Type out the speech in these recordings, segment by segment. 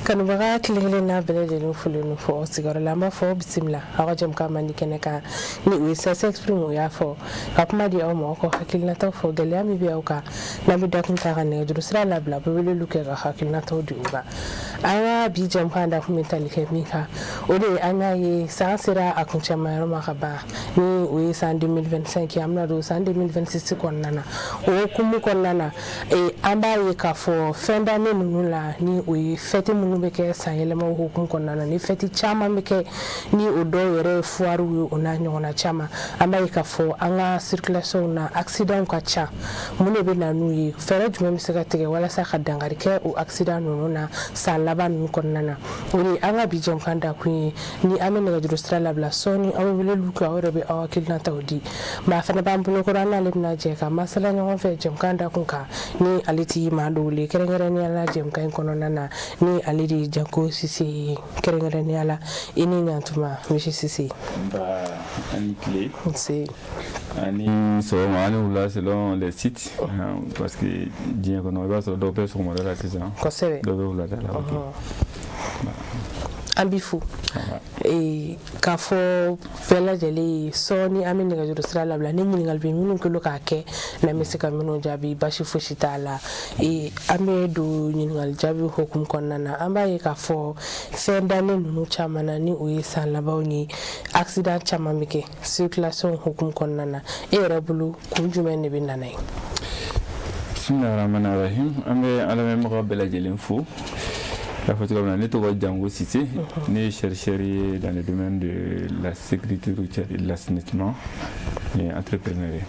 Kanubaga kelen kelen n'a bɛɛ lajɛlen folen fɔ sigiyɔrɔ la, an b'a fɔ bisimila aw ka jɛmukan mandi kɛnɛ kan, ni o ye Ça s'exprime. O y'a fɔ ka kuma di aw ma, aw ka hakilinataw fɔ, gɛlɛya min bɛ aw kan n'an bɛ dakun ta ka nɛgɛjuru sira labila, bɛ weleliw kɛ ka hakilinataw di u kan. An ka bi jɛmukan dakun bɛ tali kɛ min kan, o de ye an y'a ye san sera a kuncɛma yɔrɔ ma ka ban, ni o ye san 2025 ye, an bɛna don san 2026 kɔnɔna na. O hukumu kɔnɔna na, an b'a ye k'a fɔ fin d'année ninnu la, ni o ye fête minnu bɛ kɛ san yɛlɛmaw hukumu kɔnɔna na, ni fête caman bɛ kɛ, ni o dɔw yɛrɛ ye foire ye, o n'a ɲɔgɔnna caman, an b'a ye k'a fɔ an ka circulation na, accident ka ca. Mun de bɛ na n'u ye? Fɛɛrɛ jumɛn bɛ se ka tigɛ walasa ka dankari kɛ o accident ninnu na san laban ninnu kɔnɔna na? O de ye an ka bi jɛmukan dakun ye, ni an bɛ nɛgɛjuru sira labila sɔɔni, aw bɛ weleliw kɛ, aw yɛrɛ bɛ aw hakilinataw di. Maa fana b'an bolokɔrɔ, an n'ale bɛna jɛ ka masala ɲɔgɔn fɛ jɛmukan dakun kan, ni ale ti maa dogolen kɛrɛnkɛrɛnnenya la jɛmukan in kɔnɔna na, ni ale de ye Janko Sise ye kɛrɛnkɛrɛnnenya la. I ni ɲantuma, monsieur Sise. Nba, ani tile. Nse. Ani sɔgɔma, ani wula selon les sites, parce que diɲɛ kɔnɔ, i b'a sɔrɔ dɔw bɛ sɔgɔmada la sisan, dɔw bɛ wulada la, ok. An b'i fo k'a fɔ bɛɛ lajɛlen ye, sɔɔni an bɛ nɛgɛjuru sira labila, ni ɲininkali bɛ minnu kɛlen k'a kɛ, n'an bɛ se ka minnu jaabi, basi fosi t'a la. An bɛ don ɲininkali jaabi hukumu kɔnɔna na. An b'a ye k'a fɔ fin d'année ninnu caman na, ni o ye san labanw ye, accident caman bɛ kɛ circulation hukumu kɔnɔna na. E yɛrɛ bolo, kun jumɛn de bɛ na n'a ye? Bisimilahi rahmani rahim. An bɛ an lamɛnbagaw bɛɛ lajɛlen fo. Y'a fɔ cogoya min na, ne tɔgɔ Jango Sise, ne ye chercheur ye dans le domaine de la sécurité routière et de l'assainissement et entrepreneur ye.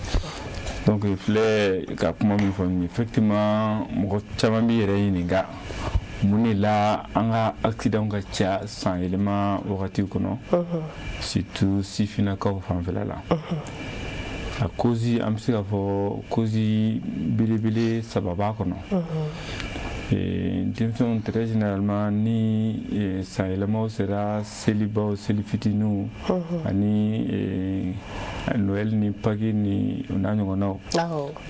Donc filɛ ka kuma min fɔ nin ye, effectivement, mɔgɔ caman b'i yɛrɛ ɲininka mun de la an ka accident ka ca san yɛlɛma wagati kɔnɔ, surtout sifinnakaw fanfɛla la. A cause, an bɛ se k'a fɔ cause belebele saba b'a kɔnɔ. Denmisɛnw, très généralement, ni san yɛlɛmaw sera, selibaw, seli fitininw ani Noël ni Pâques ni o n'a ɲɔgɔnnaw,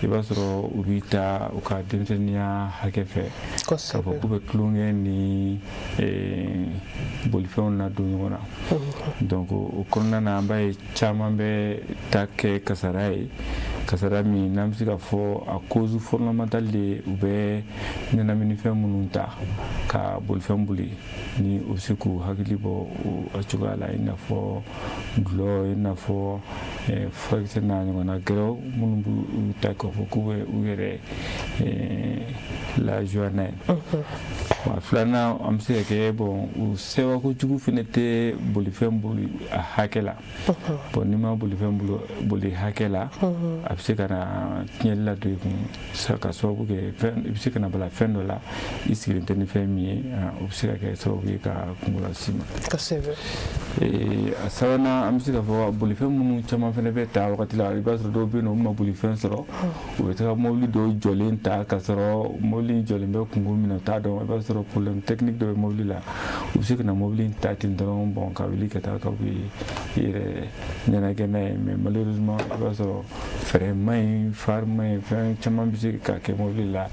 i b'a sɔrɔ u b'i ta u ka denmisɛnninya hakɛ fɛ k'a fɔ k'u bɛ tulonkɛ ni bolifɛnw na don ɲɔgɔn na. Donc o kɔnɔna na, an b'a ye caman bɛ ta kɛ kasara ye, kasara min n'an bɛ se ka fɔ a cause fondamentale de, u bɛ ɲɛnaminifɛn minnu ta ka bolifɛn boli, ni u bɛ se k'u hakili bɔ o cogoya la, i n'a fɔ dɔlɔ, i n'a fɔ furakisɛ n'a ɲɔgɔnna gɛrɛw minnu b'u ta k'a fɔ k'u bɛ u yɛrɛ lajoie n'a ye. Wa filanan, an bɛ se ka kɛ, bon, u sɛwa kojugu fana tɛ bolifɛn boli a hakɛ la. Bon, n'i ma bolifɛn boli hakɛ la, a bɛ se ka na tiɲɛli la don i kun, ka sababu kɛ fɛn i bɛ se ka na bala fɛn dɔ la i sigilen tɛ ni fɛn min ye, o bɛ se ka kɛ sababu ye ka kungo las'i ma. A sabanan, an bɛ se ka fɔ bolifɛn minnu caman fana bɛ ta wagati la, i b'a sɔrɔ dɔw bɛ yen nɔ, u ma bolifɛn sɔrɔ, u bɛ taga mobili dɔw jɔlen ta, k'a sɔrɔ mobili jɔlen bɛ kungo min na, u t'a dɔn, i b'a sɔrɔ problème technique dɔ bɛ mobili la, u bɛ se ka na mobili in ta ten dɔrɔn, bon, ka wuli ka taa ka bɛ i yɛrɛ ɲɛnajɛ n'a ye. Mais malheureusement, i b'a sɔrɔ frein man ɲi, phare man ɲi, fɛn caman bɛ se ka kɛ mobili la,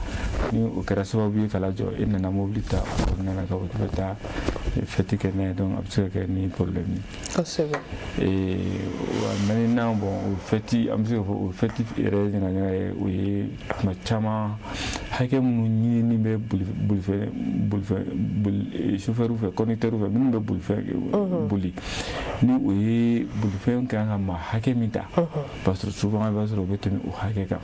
ni o kɛra sababu ye ka lajɔ. E nana mobili ta o kɔnɔna na k'a fɔ k'i bɛ taa fête kɛ n'a ye, donc a bɛ se ka kɛ ni problème ye. Wa naaninan, bon, o fête, an bɛ se ka fɔ o fête yɛrɛ ɲagaɲaga ye, o ye tuma caman hakɛ minnu ɲinini bɛ bolifɛn bolifɛn boli chauffeur fɛ, conducteur fɛ, minnu bɛ bolifɛn boli, ni o ye bolifɛn kan ka maa hakɛ min ta, parce que souvent i b'a sɔrɔ o bɛ tɛmɛ o hakɛ kan.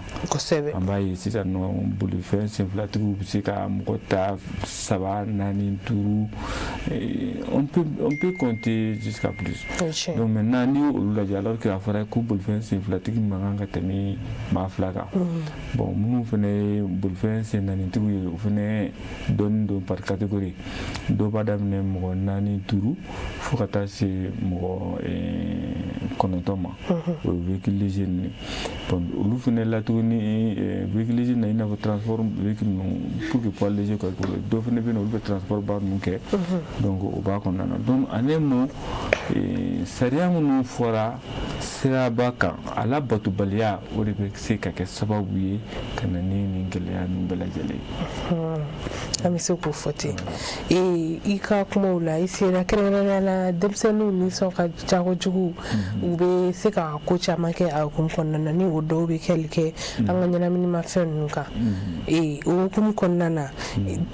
An b'a ye sisan nɔ, bolifɛn senfilatigiw bɛ se ka mɔgɔ ta saba, naani, duuru, on peut compter jusqu'à plus. Donc maintenant, n'i y'olu lajɛ, alors que a fɔra ko bolifɛn senfilatigi man kan ka tɛmɛ maa fila kan, bon, minnu fana ye bolifɛn sen naanitigiw ye, o fana dɔɔnin don par catégorie, dɔw b'a daminɛ mɔgɔ naani, duuru, fo ka taa se mɔgɔ kɔnɔntɔn ma, o ye véhicule léger ninnu ye. Bon, olu fana la tuguni, véhicule léger na, i n'a fɔ transport véhicule ninnu, pour que poids léger ka k'o la, dɔw fana bɛ yen nɔ, olu bɛ transport ba ninnu kɛ, donc o b'a kɔnɔna na. Donc en un mot, sariya minnu fɔra siraba kan, a labatobaliya, o de bɛ se ka kɛ sababu ye ka na ni nin gɛlɛya ninnu bɛɛ lajɛlen ye. An bɛ se k'o fɔ ten. I ka kumaw la, i sera kɛrɛnkɛrɛnnenya la denmisɛnninw nisɔn ka ca kojugu, u bɛ se ka ko caman kɛ a hukumu kɔnɔna na, ni o dɔw bɛ kɛli kɛ an ka ɲɛnaminimafɛn ninnu kan. O hukumu kɔnɔna na,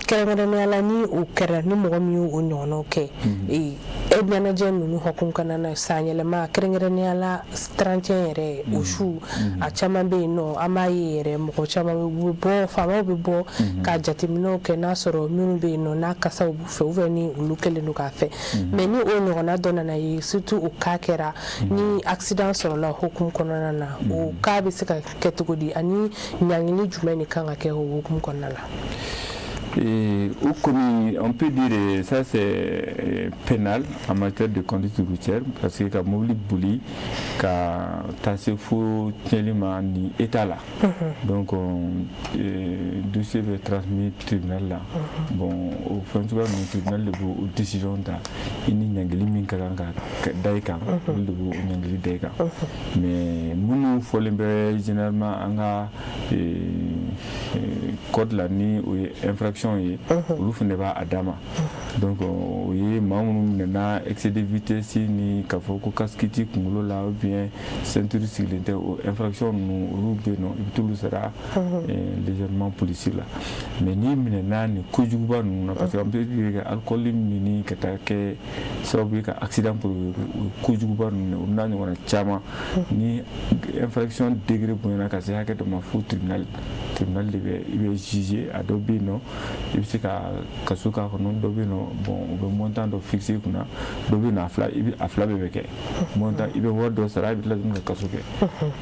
kɛrɛnkɛrɛnnenya la, ni o kɛra, ni mɔgɔ min y'o ɲɔgɔnnaw kɛ, e ɲɛnajɛ ninnu hukumu kɔnɔna na, sanyɛlɛma kɛrɛnkɛrɛnnenya la, 31 yɛrɛ, o su, a caman bɛ yen nɔ, an b'a ye yɛrɛ, mɔgɔ caman bɛ bɔ, faamaw bɛ bɔ ka jateminɛw kɛ n'a sɔrɔ minnu bɛ yen nɔ n'a kasaw b'u fɛ, ou bien ni olu kɛlen don k'a fɛ. Mais ni o ɲɔgɔnna dɔ nana ye, surtout o cas kɛra ni accident sɔrɔla hukumu kɔnɔna na, o cas bɛ se ka kɛ cogo di, ani ɲangili jumɛn de kan ka kɛ o hukumu kɔnɔna la? Et, ou comme on peut dire, ça c'est pénal en matière de conduite routière, parce que ka mobili boli ka taa se fo tiɲɛli ma ni état la, donc dossier bɛ transmis tribunal la. Bon, o fɛn suguya ninnu, tribunal de b'o décision ta. I ni ɲangili min ka kan ka da i kan, olu de b'o ɲangili da i kan. Mais minnu fɔlen bɛ généralement an ka code la, ni o ye infraction ye, olu fana b'a d'a ma. Donc o ye maa minnu minɛna excès de vitesse, ni k'a fɔ ko casque t'i kunkolo la, ou bien ceinture sigilen tɛ, o infraction ninnu, olu bɛ yen nɔ, i bɛ t'olu sara légèrement policier la. Mais n'i minɛna nin kojuguba ninnu na, parce que an bɛ dire que alcool minni ka taa kɛ sababu ye ka accident provoquer, o ye kojuguba ninnu, o n'a ɲɔgɔnna caman, ni infraction degré bonyana ka se hakɛ dɔ ma, fo tribunal, tribunal de bɛ i bɛ juger. A dɔw bɛ yen nɔ, i bɛ se ka kaso k'a kɔnɔ, dɔ bɛ yen nɔ, bon, u bɛ montant dɔ fixer i kunna, dɔ bɛ yen nɔ, a fila, i bɛ a fila bɛɛ bɛ kɛ montant, i bɛ wari dɔ sara, i bɛ tila tuguni ka kaso kɛ.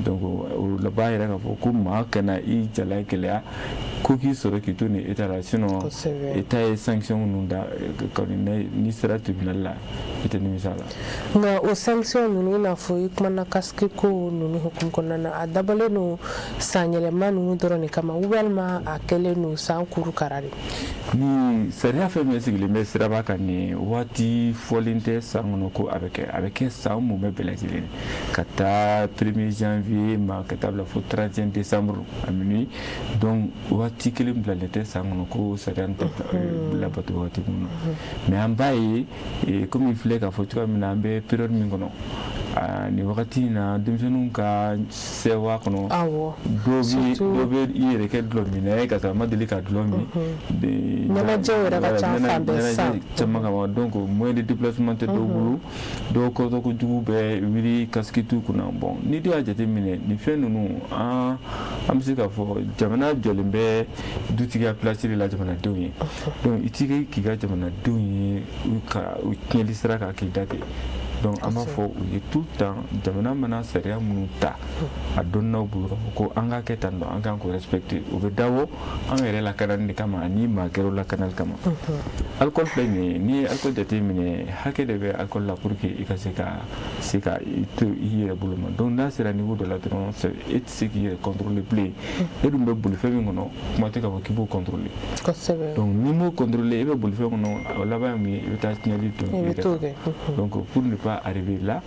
Donc o b'a yɛrɛ k'a fɔ ko maa kana i jala gɛlɛya ko k'i sɔrɔ k'i to nin état la, sinon état ye sanction minnu da kɔni, n'i sera tribunal la, i tɛ nimisa a la. Nka o sanction ninnu, i n'a fɔ i kumana casque ko ninnu hukumu kɔnɔna na, a dabɔlen don sanyɛlɛma ninnu dɔrɔn de kama, walima a kɛlen don san kuru kara de? Ni sariya fɛn fɛn sigilen bɛ siraba kan, nin waati fɔlen tɛ san kɔnɔ ko a bɛ kɛ, a bɛ kɛ san mumɛ bɛɛ lajɛlen, ka taa 1er janvier ma ka taa bila fo 31 décembre à minuit. Donc waati kelen bilalen tɛ san kɔnɔ ko sariya tɛ labato waati min na. Mais an b'a ye, komi filɛ k'a fɔ cogoya min na, an bɛ période min kɔnɔ nin wagati in na, denmisɛnninw ka sɛwa kɔnɔ, dɔw bɛ i yɛrɛ kɛ dulɔminna ye ka sɔrɔ a ma deli ka dulɔ min. Ɲɛnajɛw yɛrɛ ka ca fan bɛɛ sisan. Caman kama, donc moyen de déplacement tɛ dɔw bolo, dɔw kɔrɔtɔ kojugu bɛ wuli, casque t'u kunna. Bon, ni dun y'a jateminɛ, nin fɛn ninnu, an bɛ se k'a fɔ jamana jɔlen bɛ dutigiya place de la jamanadenw ye. Donc i t'i k'i ka jamanadenw ye ka tiɲɛli sira kan k'i da ten. Donc an b'a fɔ u ye tout le temps, jamana mana sariya minnu ta, a dɔnnaw bolo k'a fɔ ko an ka kɛ tan tɔ, an kan k'o respecter, o bɛ dabɔ an yɛrɛ lakanali de kama ani maa gɛrɛw lakanali kama. Alcool filɛ nin ye, n'i ye alcool jateminɛ, hakɛ de bɛ alcool la pour que i ka se ka i to i yɛrɛ bolo ma. Donc n'a sera niveau dɔ la dɔrɔn, e tɛ se k'i yɛrɛ contrôler bilen. E dun bɛ bolifɛn min kɔnɔ, kuma tɛ k'a fɔ k'i b'o contrôler. Donc n'i m'o contrôler, e bɛ bolifɛn kɔnɔ, o laban ye mun ye? I bɛ taa tiɲɛli don i yɛrɛ kan. Donc pour ne pas arriver là,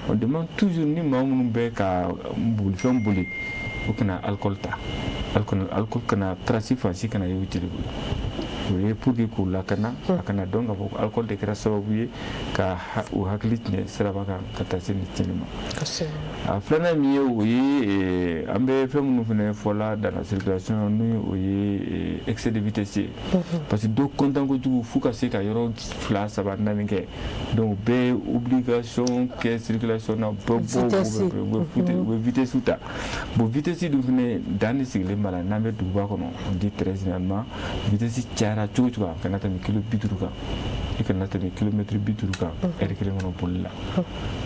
on demande toujours ni maa minnu bɛ ka bolifɛn boli, u kana alcool ta, alcool kana trace fan si kana ye u jeli bolo. O ye pour que k'u lakana, a kana dɔn k'a fɔ ko alcool de kɛra sababu ye ka u hakili tiɲɛ siraba kan ka taa se nin tiɲɛni ma. A filanan min ye, o ye an bɛ fɛn minnu fana fɔla dans la circulation, ni o ye excès de vitesse ye, parce que dɔw content kojugu f'u ka se ka yɔrɔ fila, saba, naani kɛ. Donc bɛɛ ye obligation kɛ circulation na, bɛɛ bɔ, u bɛ vitesse ta. Bon, vitesse dun fana, dan de sigilen b'a la. N'an bɛ duguba kɔnɔ, on dit très généralement, vitesse cayara cogo cogo, a kana tɛmɛ kilo 50 kan, i kana tɛmɛ kilomètre 50 kan heure kelen kɔnɔ boli la.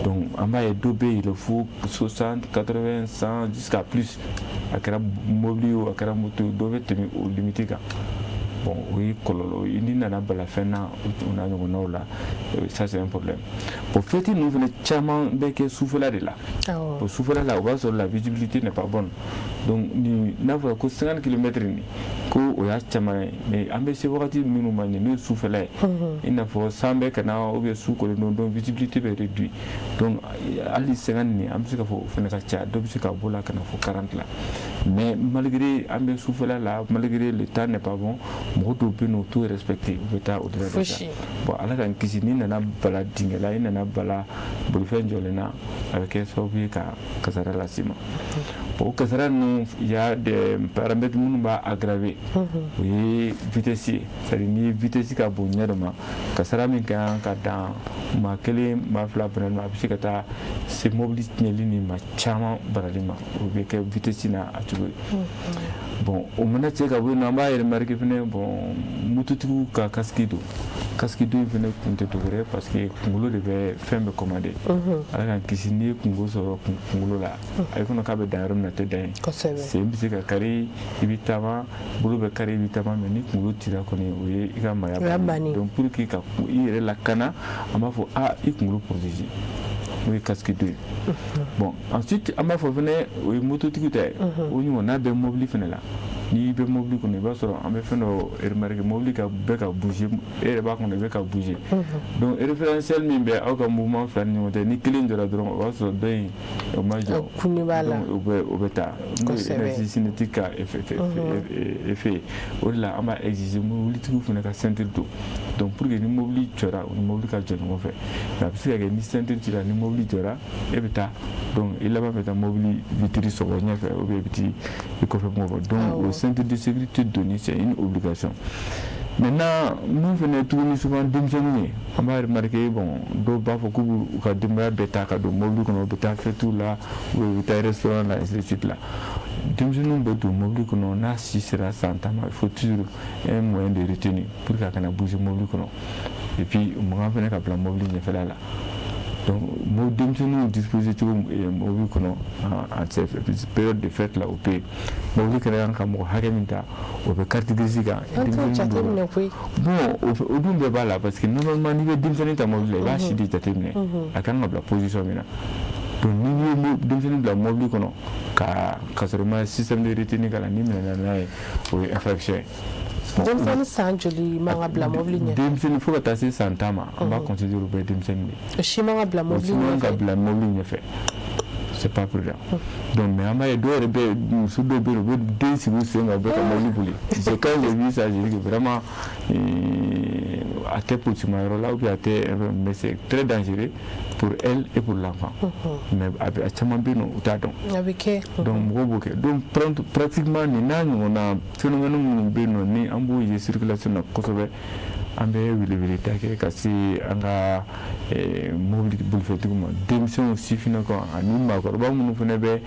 Donc an b'a ye dɔw bɛ yɛlɛ fo 60, 80, 100, jusqu'à plus. A kɛra mobili o, a kɛra moto, dɔw bɛ tɛmɛ o limite kan. Bon, o ye kɔlɔlɔ ye n'i nana balafɛn na, o n'a ɲɔgɔnnaw la, ça c'est un problème. Bon, fête ninnu fana caman bɛ kɛ sufɛla de la. Bon, sufɛla la, o b'a sɔrɔ la visibilité n'est pas bonne. Donc ni n'a fɔra ko 50 kilomètres nin, ko o y'a caman ye, mais an bɛ se wagati minnu ma nin, n'o ye sufɛla ye, i n'a fɔ san bɛ ka na ou bien su kolen don, donc visibilité bɛ réduit. Donc hali 50 nin, an bɛ se k'a fɔ o fana ka ca, dɔ bɛ se ka bɔ la ka na fo 40 la. Mais malgré an bɛ sufɛla la, malgré le temps n'est pas bon, mɔgɔ dɔw bɛ yen nɔ, u t'o respecter, u bɛ taa au-delà de ça. Bon, Ala k'an kisi, n'i nana bala dingɛ la, i nana bala bolifɛn jɔlen na, a bɛ kɛ sababu ye ka kasara las'i ma. Bon, o kasara ninnu, il y a des paramètres minnu b'a aggraver. O ye vitesse ye, c'est à dire ni vitesse ka bon ɲɛ dɔ ma, kasara min ka kan ka dan maa kelen, maa fila banali ma, a bɛ se ka taa se mobili tiɲɛli ni maa caman banali ma. O bɛ kɛ vitesse n'a a cogo ye. Bon, o mana cɛ ka bɔ yen nɔ, an b'a remarquer fɛnɛ, bon, mototigiw ka casque don. Casque don in fɛnɛ kun tɛ dɔwɛrɛ ye, parce que kunkolo de bɛ fɛn bɛɛ commander. Ala k'an kisi, n'i ye kungo sɔrɔ kunkolo la, a i kɔnɔ k'a bɛ dan yɔrɔ min na, a tɛ dan yen. Sen bɛ se ka kari, i bɛ taama, bolo bɛ kari, i bɛ taama, mais ni kunkolo cira kɔni, o ye i ka maaya bannen. Donc pour que ka i yɛrɛ lakana, an b'a fɔ a i kunkolo protéger, n'o ye casque don ye. Bon, ensuite an b'a fɔ fɛnɛ, o ye mototigiw ta ye, o ɲɔgɔnna bɛ mobili fɛnɛ la. N'i bɛ mobili kɔnɔ, i b'a sɔrɔ an bɛ fɛn dɔ remarquer, mobili ka bɛ ka bouger, e yɛrɛ b'a kɔnɔ, i bɛ ka bouger. Donc référentiel min bɛ aw ka mouvement fila ni ɲɔgɔn cɛ, ni kelen jɔra dɔrɔn, o b'a sɔrɔ dɔ in o ma jɔ, donc o bɛ taa, n'o ye énergie cinétique ka effet ye. O de la an b'a exiger mobilitigiw fana ka ceinture don, donc pour que ni mobili jɔra, o ni mobili ka jɔ ɲɔgɔn fɛ. Mais a bɛ se ka kɛ ni ceinture cira, ni mobili jɔra, e bɛ taa, donc i laban bɛ taa mobili vitre sɔgɔ ɲɛfɛ ou bien i bɛ t'i kɔfɛ mɔgɔ. Donc o ceinture de sécurité donni, c'est une obligation. Maintenant, mun fana tuguni, souvent denmisɛnninw ye, an b'a remarquer, bon, dɔw b'a fɔ k'u b'u ka denbaya bɛɛ ta ka don mobili kɔnɔ, u bɛ taa fêtes la ou bien u bɛ taa restaurant la, ainsi de suite la. Denmisɛnninw bɛ don mobili kɔnɔ, n'a si sera san 10 ma, il faut toujours un moyen de retenue pour que a kana bouger mobili kɔnɔ. Et puis mankan fana ka bila mobili ɲɛfɛla la. Donc denmisɛnninw disposer cogo mobili kɔnɔ en ces période de fête la, o bɛ yen, mobili kɛra kan ka mɔgɔ hakɛ min ta, o bɛ carte grise kan. Denmisɛnnin, bon, o dun bɛɛ b'a la, parce que normalement n'i bɛ denmisɛnnin ta mobili la, i b'a si de jateminɛ, a kan ka bila position min na. Donc n'i ye denmisɛnnin bila mobili kɔnɔ ka sɔrɔ i ma système de retenue k'a la, n'i minɛna n'a ye, o ye infraction ye. Denmisɛnnin san joli man ka bila mobili ɲɛ? Denmisɛnnin fo ka taa se san 10 ma, an b'a considérer o bɛɛ denmisɛnnin de ye. O si man ka bila mobili ɲɛfɛ. O si man ka bila mobili ɲɛfɛ, c'est pas prudent. Donc mais an b'a ye dɔw yɛrɛ bɛ, muso dɔw bɛ yen, u bɛ den sigi u sen kan, u bɛ ka mobili boli. C'est quand j'ai vu ça, j'ai dit que vraiment a tɛ polisimã yɔrɔ la ou bien a tɛ, mais c'est très dangereux pour elle et pour l'enfant. Mais a bɛ a caman bɛ yen nɔ, u t'a dɔn. A bɛ kɛ. Donc mɔgɔw b'o kɛ. Donc pratiquement nin n'a ɲɔgɔnna phénomène minnu bɛ yen nɔ, ni an b'o ye circulation na kosɛbɛ, an bɛ weleweleda kɛ ka se an ka mobili bolifɛntigiw ma, denmisɛnw, sifinnakaw ani maakɔrɔba minnu fana bɛ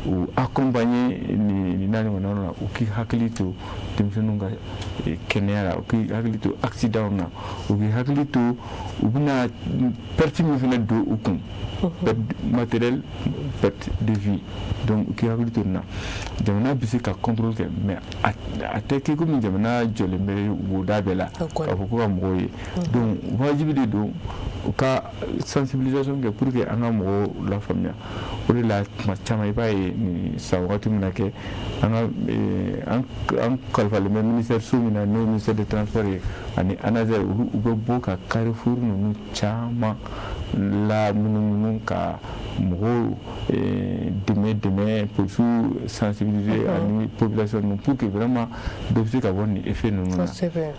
u accompagner nin n'a ɲɔgɔnnaw la, u k'i hakili to denmisɛnninw ka kɛnɛya la, u k'i hakili to accident na, u k'i hakili to u bɛna perte min fana don u kun, perte matériel, perte de vie. Donc u k'i hakili to nin na. Jamana bɛ se ka contrôle kɛ, mais a tɛ kɛ komi jamana jɔlen bɛ woda bɛɛ la k'a fɔ ko ka mɔgɔw ye. Donc wajibi de don u ka sensibilisation kɛ pour que an ka mɔgɔw lafaamuya. O de la tuma caman, i b'a ye nin san wagati min na kɛ, an ka an kalifalen bɛ ministère so min na, n'o ye ministère des Transports ye, ani ANASER, olu u bɛ bɔ ka carrefour ninnu caman la munumunu ka mɔgɔw dɛmɛ, polisiw sensibiliser ani population ninnu, pour que vraiment dɔ bɛ se ka bɔ nin effet ninnu na.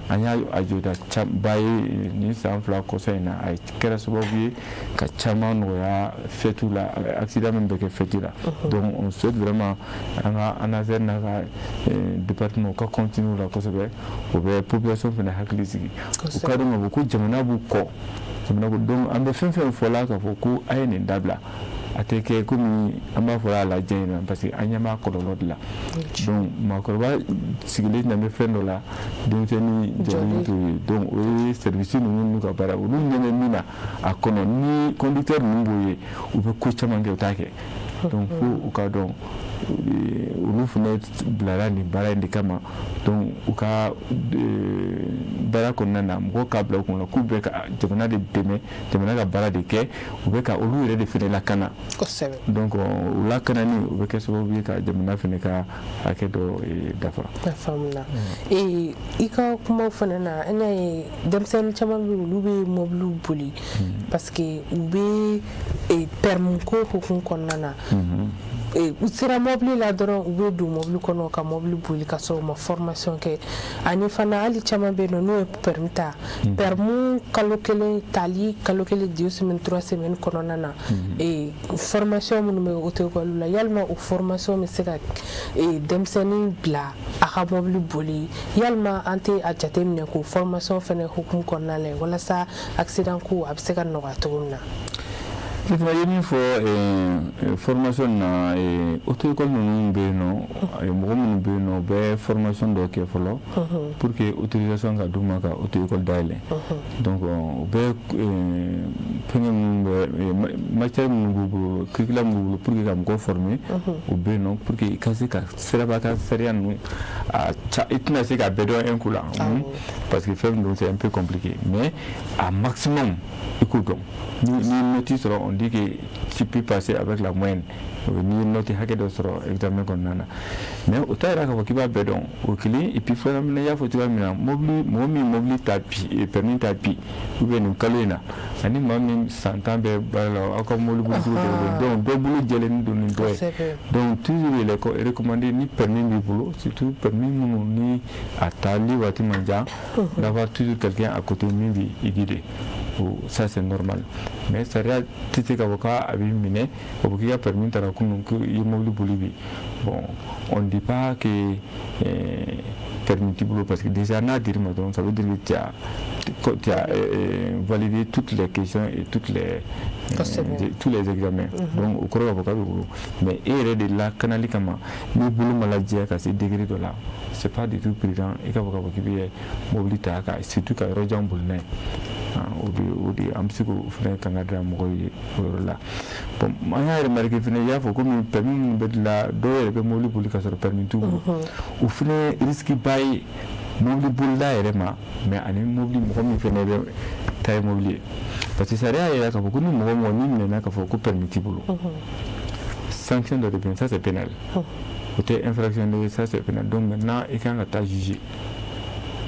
An y'a a jɔda ba ye nin san 2 kɔsa in na, a kɛra sababu ye ka caman nɔgɔya fête la, accident min bɛ kɛ fête la. Donc on souhaite vraiment an ka ANASER n'a ka département, u ka continuer la kosɛbɛ, o bɛ population fana hakili sigi, u ka dɔn k'a fɔ ko jamana b'u kɔ, jamana ko. Donc an bɛ fɛn fɛn fɔ la k'a fɔ ko a ye nin dabila, a tɛ kɛ komi an b'a fɔ a lajɛ in na, parce que an ɲɛ b'a kɔlɔlɔ de la. Donc maakɔrɔba sigilen ɲɛ bɛ fɛn dɔ la, denmisɛnnin jɔlen t'o ye. Donc o ye service ninnu n'u ka baara, olu ɲɛ bɛ min na a kɔnɔ, ni conducteur ninnu b'o ye, u bɛ ko caman kɛ, u t'a kɛ. Donc fo u ka dɔn. Olu fana bilara nin baara in de kama. Donc u ka baara kɔnɔna na, mɔgɔw k'a bila u kunna k'u bɛ ka jamana de dɛmɛ, jamana ka baara de kɛ, u bɛ ka olu yɛrɛ de fana lakana. Donc u lakanani, o bɛ kɛ sababu ye ka jamana fana ka hakɛ dɔ dafa. A faamuna. I ka kumaw fana na, an y'a ye denmisɛnnin caman bɛ yen, olu bɛ mɔbiliw boli parce que u bɛ permis ko hukumu kɔnɔna na. U sera mɔbili la dɔrɔn, u bɛ don mɔbili kɔnɔ ka mɔbili boli ka sɔrɔ u ma formation kɛ. Ani fana, hali caman bɛ yen nɔ, n'u ye permis ta, permis kalo kelen tali, kalo kelen, 2 semaines, 3 semaines kɔnɔna na, formation minnu bɛ auto-école la, yalima o formation bɛ se ka denmisɛnnin bila a ka mɔbili boli? Yalima an tɛ a jateminɛ k'o formation fana hukumu kɔnɔna la walasa accident ko a bɛ se ka nɔgɔya cogo min na? Effectivement, i ye min fɔ formation na, auto-école ninnu bɛ yen nɔ, mɔgɔ minnu bɛ yen nɔ, u bɛ formation dɔ kɛ fɔlɔ pour que autorisation ka d'u ma ka auto-école dayɛlɛ. Donc u bɛ fɛngɛ minnu bɛ, matière minnu b'u bolo, curriculum b'u bolo pour que ka mɔgɔw former, o bɛ yen nɔ pour que i ka se ka siraba kan sariya ninnu a ca. I tɛna se k'a bɛɛ dɔn un coup la, parce que fɛn min don, c'est un peu compliqué, mais a maximum i k'o dɔn. Ni note sɔrɔ, on dit que tu peux passer avec la moyenne n'i ye note hakɛ dɔ sɔrɔ examen kɔnɔna na, mais o t'a yira k'a fɔ k'i b'a bɛɛ dɔn. O kelen. Et puis filanan fana, i y'a fɔ cogoya min na, mobili, mɔgɔ min mobili ta bi, permis ta bi ou bien nin kalo in na, ani maa min san 10 bɛ baara la, aw ka mobili bolicogo tɛ kelen. Donc dɔ bolo jɛlen don ni dɔ ye. Donc toujours il est recommandé, ni permis b'i bolo, surtout permis minnu ni a tali waati man jan, d'avoir toujours quelqu'un à côté min b'i guider. Ça, c'est normal, mais sariya tɛ se k'a fɔ k'a b'i minɛ k'a fɔ k'i ka permis taara kunun ko i ye mobili boli bi. Bon, on ne dit pas que permis t'i bolo, parce que déjà n'a dir'i ma dɔrɔn, ça veut dire que tu as validé toutes les questions et toutes les tous les examens. Donc o kɔrɔ k'a fɔ k'a b'i bolo, mais e yɛrɛ de lakanali kama, n'i bolo ma lajɛya ka se degré dɔ la, c'est pas du tout prudent i k'a fɔ k'i bɛ mobili ta ka surtout ka yɔrɔ jan boli n'a ye. O de an bɛ se k'o fana kan ka da mɔgɔw ye o yɔrɔ la. Bon, an y'a remarqué fana, i y'a fɔ komi permis minnu bɛ dilan, dɔw yɛrɛ bɛ mobili boli ka sɔrɔ permis t'u bolo. O fana ye risque ba ye mobili bolila yɛrɛ ma, mais ani mobili mɔgɔ min fana bɛ taa ye mobili ye, parce que sariya y'a yira k'a fɔ ko ni mɔgɔ mɔgɔ n'i minɛna k'a fɔ ko permis t'i bolo, sanction dɔ de bɛ yen. Ça, c'est pénal, o tɛ infraction de ye, ça, c'est pénal. Donc maintenant i kan ka taa juger.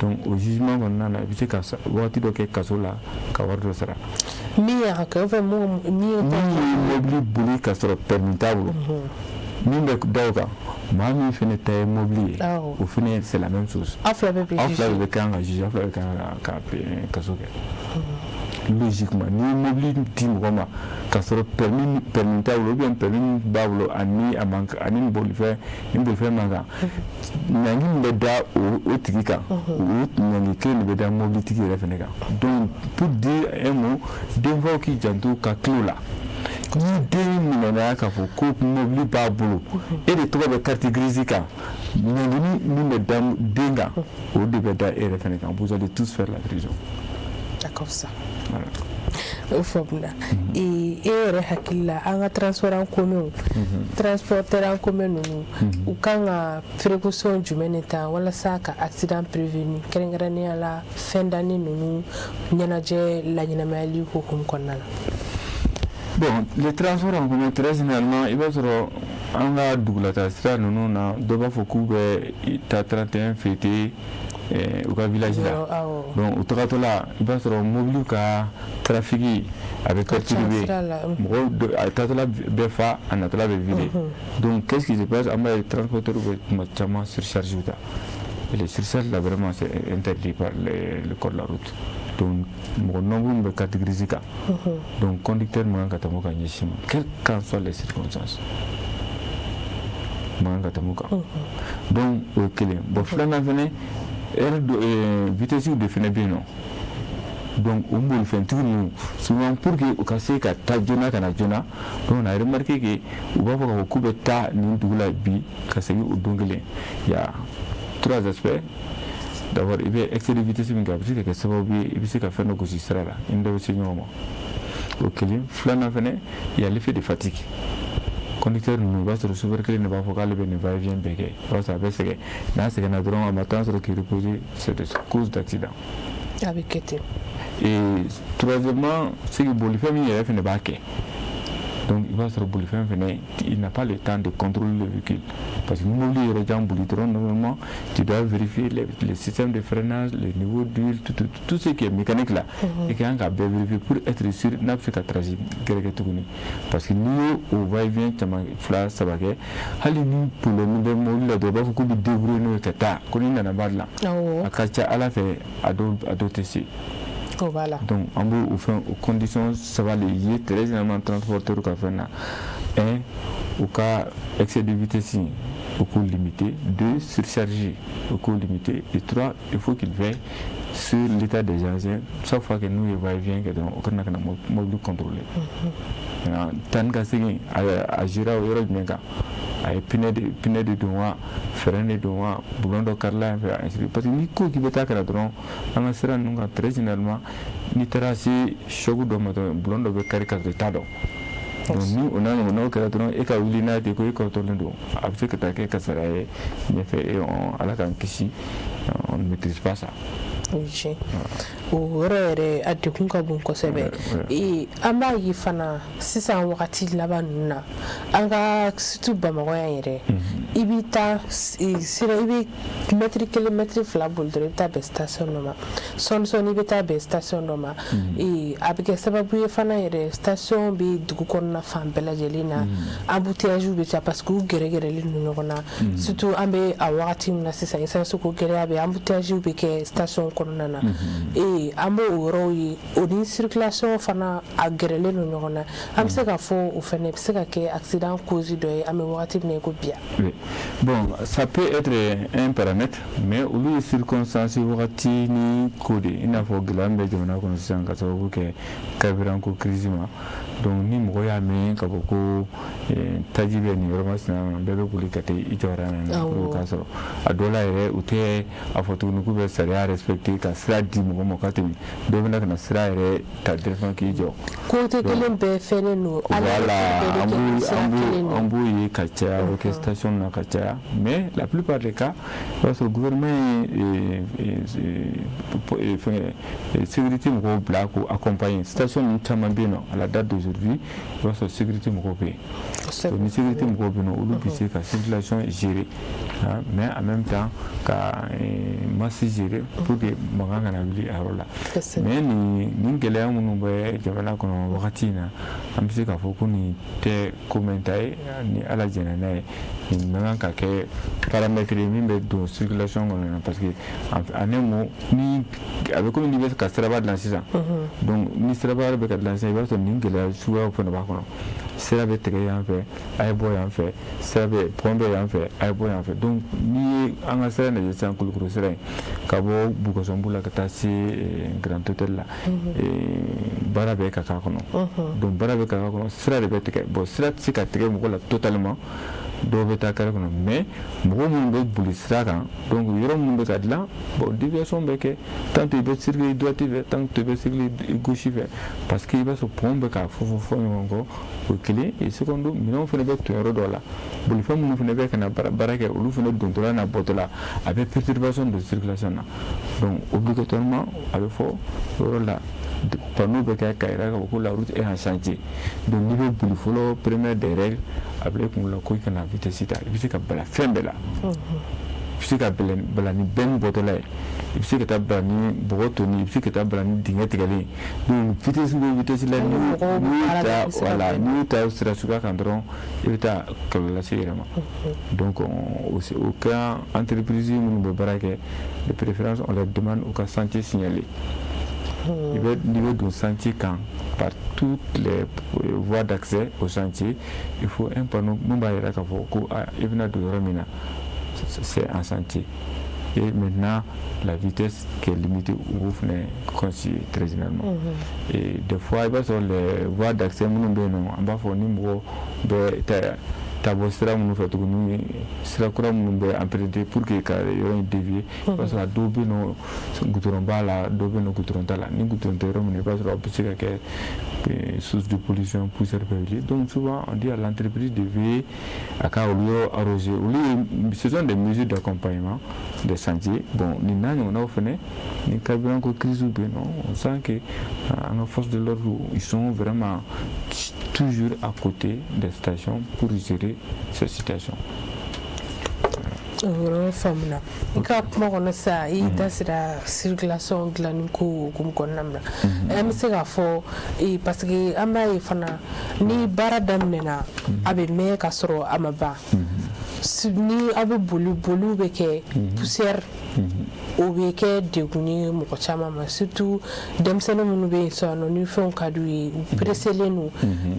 Donc o jugement kɔnɔna na, i bɛ se ka waati dɔ kɛ kaso la ka wari dɔ sara. Min y'a kɛ, ou min ye? Min ye mobili boli ka sɔrɔ permis t'a bolo, min bɛ da o kan, maa min fana ta ye mobili ye, o fana, c'est la même chose. Aw fila bɛɛ bɛ Aw fila bɛɛ bɛ kan ka juger, aw fila bɛ kan ka kaso kɛ. Logiquement, n'i ye mobili di mɔgɔ ma ka sɔrɔ permis t'a bolo, ou bien permis b'a bolo ani a man ani nin bolifɛn man kan, ɲangi min bɛ da o tigi kan, o ɲangi kelen de bɛ da mobilitigi yɛrɛ fana kan. Donc pour dire un mot, denfaw k'i janto ka kilo la. Ni den minɛna k'a fɔ ko mobili b'a bolo, e de tɔgɔ bɛ carte grise kan, ɲangini min bɛ da den kan, o de bɛ da e yɛrɛ fana kan. Vous allez tous faire la prison. D'accord, ça. Voilà. O faamuna. E yɛrɛ hakili la, an ka transport en commun, transporteur en commun ninnu, u kan ka précaution jumɛn de ta walasa ka accident prévenir, kɛrɛnkɛrɛnnenya la fin d'année ninnu ɲɛnajɛ laɲɛnamayali hukumu kɔnɔna la? Bon, les transports en commun, très généralement, i b'a sɔrɔ an ka dugulata sira ninnu na, dɔ b'a fɔ k'u bɛ taa 31 fêter u ka village la. Donc u tagatɔ la, i b'a sɔrɔ mobili ka trafic a bɛ perturber mɔgɔw. A taatɔla bɛ fa, a natɔla bɛ vider. Donc qu'est-ce qui se passe? An b'a ye transporteur bɛ tuma caman surcharge ta, et les surcharges là, vraiment, c'est interdit par le code de la route. Donc mɔgɔ nombre min bɛ carte grise kan, donc conducteur man kan ka tɛmɛ o kan ɲɛsin ma, quelles qu'en soient les circonstances, man kan ka tɛmɛ o kan. Donc o ye kelen. Bon, filanan fɛnɛ, heure dɔ, vitesse de fɛnɛ bɛ yen nɔ. Donc o bolifɛntigi ninnu, souvent, pour que u ka se ka taa joona ka na joona, donc on a remarqué que u b'a fɔ k'a fɔ k'u bɛ taa nin dugu la bi ka segin o don kelen. Il y a trois aspects. D'abord, i bɛ excès de vitesse min kɛ, a bɛ se ka kɛ sababu ye i bɛ se ka fɛn dɔ gosi sira la, i ni dɔ bɛ se ɲɔgɔn ma. O kelen. Filanan fɛnɛ, il y a l'effet de fatigue. Conducteur ninnu, i b'a sɔrɔ chauffeur kelen de b'a fɔ k'ale bɛ nin va et vient bɛɛ kɛ. I b'a sɔrɔ a bɛ sɛgɛn. N'a sɛgɛnna dɔrɔn, a ma temps sɔrɔ k'i reposer, c'est des causes d'accident. A bɛ kɛ ten. Et troisièmement, c'est que bolifɛn min yɛrɛ fɛnɛ b'a kɛ, donc i b'a sɔrɔ bolifɛn fɛnɛ, il n'a pas le temps de contrôler le véhicule, parce que ni mobili yɔrɔ jan boli dɔrɔn, normalement tu dois vérifier le système de freinage, le niveau d'huile, tout, tout, tout ce qui est mécanique là. I ka kan ka bɛɛ vérifier pour être sûr n'a bɛ se ka trajet gɛrɛ kɛ tuguni, parce que n'i ye o va et vient caman, fila saba kɛ, hali ni problème bɛ mobili la dɔrɔn, u b'a fɔ k'u bɛ débrouiller n'o ye ka taa ko ni nana b'a dilan. A ka ca ala fɛ, a dɔw tɛ se. O b'a la. Donc an b'o o fɛn, o condition saba de ye très généralement transporteur ka fɛn na. Un, u ka excès de vitesse, u k'o limiter. Deux, surcharger, u k'o limiter. Et trois, il faut qu'il veille sur l'état des engins. Chaque fois que n'u ye va et vient kɛ dɔrɔn, o kana ka na mobili contrôler. Taa ni ka segin, a gérera o yɔrɔ jumɛn kan? A ye pneu de don wa, frein de don wa, boulon dɔ karila yan fɛ, ainsi de suite. Parce que n'i ko k'i bɛ taa kɛra dɔrɔn, an ka sira ninnu kan, très généralement n'i taara se choc dɔ ma dɔrɔn, boulon dɔ bɛ kari ka sɔrɔ i t'a dɔn. Donc ni o n'a ɲɔgɔnnaw kɛra dɔrɔn, e ka wuli n'a ye ten ko e kɔrɔtɔlen don, a bɛ se ka taa kɛ kasara ye ɲɛfɛ. Et ala k'an kisi, on ne maîtrise pas ça. O ye tiɲɛ, o yɔrɔ yɛrɛ, a degun ka bon kosɛbɛ. Ee, an b'a ye fana sisan, wagati laban ninnu na, an ka surtout Bamakɔ yan yɛrɛ, i bɛ taa sira, i bɛ mɛtiri 1, mɛtiri 2 boli dɔrɔn, i bɛ taa bɛn station dɔ ma. Sɔɔni sɔɔni, i bɛ taa bɛn station dɔ ma. Ee, a bɛ kɛ sababu ye fana yɛrɛ, station bɛ dugu kɔnɔna fan bɛɛ lajɛlen na, embouteillage bɛ caya parce que u gɛrɛgɛrɛlen don ɲɔgɔn na. Surtout an bɛ a wagati min na sisan, essence ko gɛlɛya bɛ, embouteillage bɛ kɛ station kɔnɔna na. Ee, an b'o yɔrɔw ye, o ni circulation fana a gɛrɛlen don ɲɔgɔn na. An bɛ se k'a fɔ o fana bɛ se ka kɛ accident cause dɔ ye, an bɛ wagati min na i ko bi. Oui. Bon, ça peut être un paramètre, mais olu ye circonstance wagati ni ko de, i n'a fɔ gɛlɛya min bɛ jamana kɔnɔ sisan ka sababu kɛ carburant ko crise ma. Donc ni mɔgɔ y'a mɛn ka fɔ ko taji bɛ nin yɔrɔ masina na, bɛɛ bɛ boli ka taa i jɔyɔrɔ na pour k'a sɔrɔ. A dɔw la yɛrɛ, u tɛ a fɔ tuguni k'u bɛ sariya respecter ka sira di mɔgɔ ma ka tɛmɛ. Dɔw bɛna ka na sira yɛrɛ ta directement k'i jɔ. Côté kelen bɛɛ fɛnnen don. Voilà, an b'o ye ka caya, o bɛ kɛ station na ka caya. Mais la plupart des cas, i b'a sɔrɔ gouvernement ye fɛngɛ sécurité mɔgɔw bila k'u accompagner. Station ninnu caman bɛ yen nɔ, à la date d'aujourd'hui, i b'a sɔrɔ sécurité mɔgɔw bɛ yen. Donc ni sécurité mɔgɔw bɛ yen nɔ, olu bɛ se ka circulation gérer, mais en même temps ka masse gérer pour que mankan kana wuli a yɔrɔ la. Mais nin gɛlɛya minnu bɛ jamana kɔnɔ wagati in na, an bɛ se k'a fɔ ko nin tɛ ko mɛnta ye. Ni ala jɛnna n'a ye, nin man kan ka kɛ paramètre ye min bɛ don circulation kɔnɔ na, parce que en un mot, ni a bɛ komi n'i bɛ ka siraba dilan sisan. Donc ni siraba bɛ ka dilan sisan, i b'a sɔrɔ nin gɛlɛya suguyaw fana b'a kɔnɔ. Sira bɛ tigɛ yan fɛ, a ye bɔ yan fɛ. Sira bɛ pont bɛ yan fɛ, a ye bɔ yan fɛ. Donc n'i ye an ka sira lajɛ sisan, Kulukoro sira in, ka bɔ Bukasɔnbu la ka taa se Grand Hôtel la, baara bɛ ka k'a kɔnɔ. Donc baara bɛ ka k'a kɔnɔ, sira de bɛ tigɛ. Bon, sira tɛ se ka tigɛ mɔgɔ la totalement, dɔw bɛ taa carré kɔnɔ, mais mɔgɔ minnu bɛ boli sira kan, donc yɔrɔ minnu bɛ ka dilan, bon, déviation bɛ kɛ. Tantôt i bɛ circuler droite fɛ, tantôt i bɛ circuler gauche fɛ, parce que i b'a sɔrɔ pont bɛ ka fɔ fɔ fɔ ɲɔgɔn kɔ. O ye kelen. Et secondo, minɛnw fana bɛ ton yɔrɔ dɔw la, bolifɛn minnu fana bɛ ka na baara kɛ, olu fana dontɔla n'a bɔtɔla, a bɛ perturbation de circulation na. Donc obligatoirement, a bɛ fɔ o yɔrɔ la, panneau bɛ kɛ ka yira k'a fɔ ko la route est en chantier. Donc n'i bɛ boli fɔlɔ, première des règles, a bila i kunkolo la ko i kana vitesse ta. I bɛ se ka bala fɛn bɛɛ la, i bɛ se ka bala ni bɛn bɔtɔla ye, i bɛ se ka taa bala ni bɔgɔ tonni, i bɛ se ka taa bala ni dingɛ tigɛlen. Donc vitesse bɛ vitesse la, n'i y'u ta, voilà, n'i y'u ta sira suguya kan dɔrɔn, i bɛ taa kɔlɔlɔ lase i yɛrɛ ma. Donc o cas, entreprise minnu bɛ baara kɛ, de préférence on leur demande u ka chantier signaler. I bɛ, n'i bɛ don chantier kan, par toutes les voies d'accès au chantier, il faut un panneau mun b'a yira k'a fɔ ko i bɛna don yɔrɔ min na, c'est un chantier. Et maintenant, la vitesse qui est limitée, u b'o fana conseiller très généralement. Et des fois, i b'a sɔrɔ les voies d'accès minnu bɛ yen nɔ, an b'a fɔ ni mɔgɔ bɛ taa bɔ sira minnu fɛ tuguni, sira kura minnu bɛ emprunter pour que ka yɔrɔ in dévier, i b'a sɔrɔ a dɔw bɛ yen nɔ, goudron b'a la, dɔw bɛ yen nɔ, goudron t'a la. Ni goudron tɛ yɔrɔ min na, i b'a sɔrɔ a bɛ se ka kɛ Source de pollution, poussière bɛ wuli. Donc souvent, on dit à l'entreprise de veiller a ka olu yɔrɔ arroser. Olu ye, ce sont des mesures d'accompagnement des chantiers. Bon, nin n'a ɲɔgɔnnaw fɛnɛ, ni carburant ko crise bɛ yen nɔ, on sent que an ka force de l'ordre, ils sont vraiment toujours à côté des stations pour gérer cette situation. O yɔrɔ faamuna. I ka kuma kɔnɔ sisan, i da sera circulation dilanni ko hukumu kɔnɔna na. An bɛ se k'a fɔ, parce que an b'a ye fana, ni baara daminɛna, a bɛ mɛn ka sɔrɔ a ma ban. Ni aw bɛ boli, boliw bɛ kɛ, poussière o bɛ kɛ degun ye mɔgɔ caman ma, surtout denmisɛnnin minnu bɛ yen sisan nɔ, ni fɛnw ka d'u ye, u pressélen don,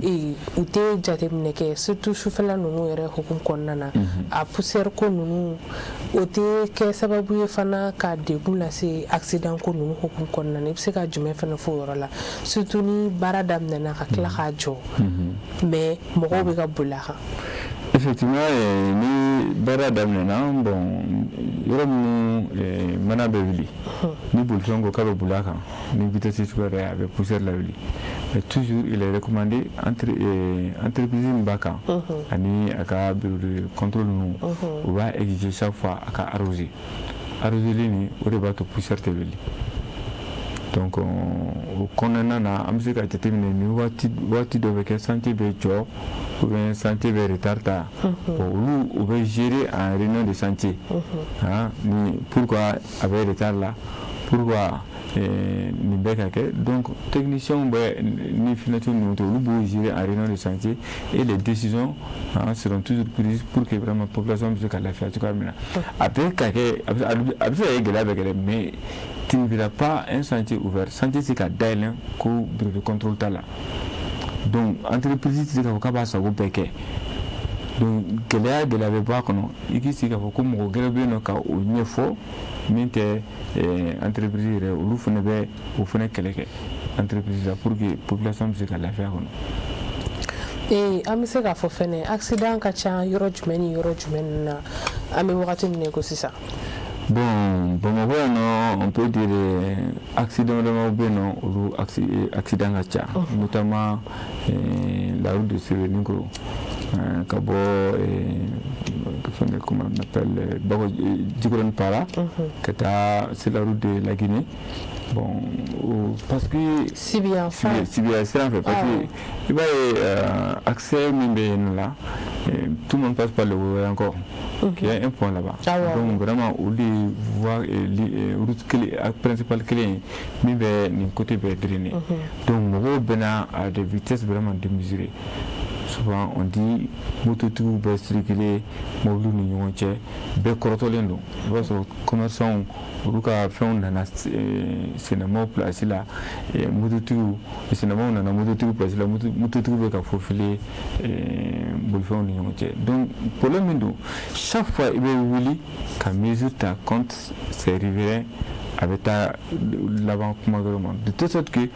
u tɛ jateminɛ kɛ, surtout sufɛla ninnu yɛrɛ hukumu kɔnɔna na. A poussière ko ninnu, o tɛ kɛ sababu ye fana ka degun lase accident ko ninnu hukumu kɔnɔna na? I bɛ se ka jumɛn fana fɔ o yɔrɔ la, surtout ni baara daminɛna ka tila k'a jɔ, mais mɔgɔw bɛ ka boli a kan? Effectivement, ni baara daminɛna, bon, yɔrɔ minnu mana bɛ wuli, ni bolifɛn ko k'a bɛ boli a kan ni vitesse suguya dɔ ye, a bɛ poussière lawuli. Mais toujours, il est recommandé, entre entreprise min b'a kan ani a ka bureau de contrôle ninnu, u b'a exiger chaque fois a ka arroser. Arroseli nin, o de b'a to poussière tɛ wuli. Donc o kɔnɔna na, an bɛ se ka jateminɛ ni waati dɔ bɛ kɛ, chantier bɛ jɔ ou bien chantier bɛ retard ta. Bon, olu o bɛ gérer en réunion de chantier, hein, ni pourquoi a bɛ retard la, pourquoi nin bɛ ka kɛ. Donc techniciens bɛ ni finatiw ni ɲɔgɔn cɛ, olu b'o gérer en réunion de chantier et les décisions, hein, seront toujours prises pour que vraiment population bɛ se ka lafiya cogoya min na. A bɛ ka kɛ, a bɛ se ka kɛ gɛlɛya bɛ kɛ dɛ, mais tu ne verras pas un chantier ouvert, chantier tɛ se ka dayɛlɛ ko bureau de contrôle t'a la. Donc entreprise tɛ se k'a fɔ k'a b'a sago bɛɛ kɛ. Donc gɛlɛya gɛlɛya bɛ bɔ a kɔnɔ. I k'i sigi k'a fɔ ko mɔgɔ gɛrɛ bɛ yen nɔ ka o ɲɛfɔ min tɛ entreprise yɛrɛ, olu fana bɛ o fana kɛlɛ kɛ entreprise la pour que population bɛ se ka lafiya kɔnɔ. An bɛ se k'a fɔ fɛnɛ, accident ka ca yɔrɔ jumɛn ni yɔrɔ jumɛn na, an bɛ wagati min na i ko sisan? Bon, Bamakɔ yan nɔ, on peut dire accident damaw bɛ yen nɔ, olu accident ka ca, notamment la route de Sébénikoro, ka bɔ fɛn, comment on appelle, Bako Jikɔrɔni Para ka taa sur la route de la Guinée. Bon, parce que Sibiya fan. Sibiya sira fɛ, parce que i b'a ye, accès min bɛ yen nɔ la, tout le monde passe par le Woyanko, qui est un point là-bas. Donc vraiment, olu de voie, route kelen principale kelen min bɛ nin côté bɛɛ drainer. Donc mɔgɔw bɛ na à des vitesses vraiment démesurées. Souvent, on dit mototigiw bɛ circuler mobiliw ni ɲɔgɔn cɛ, bɛɛ kɔrɔtɔlen don. I b'a sɔrɔ commerçants, olu ka fɛnw nana sɛnɛmaw place la, mototigiw, sɛnɛmaw nana mototigiw place la, mototigiw bɛ ka faufiler bolifɛnw ni ɲɔgɔn cɛ. Donc problème min don, chaque fois i bɛ wuli ka mesure ta contre ces riverains, a bɛ taa laban kuma wɛrɛ ma, de telle sorte que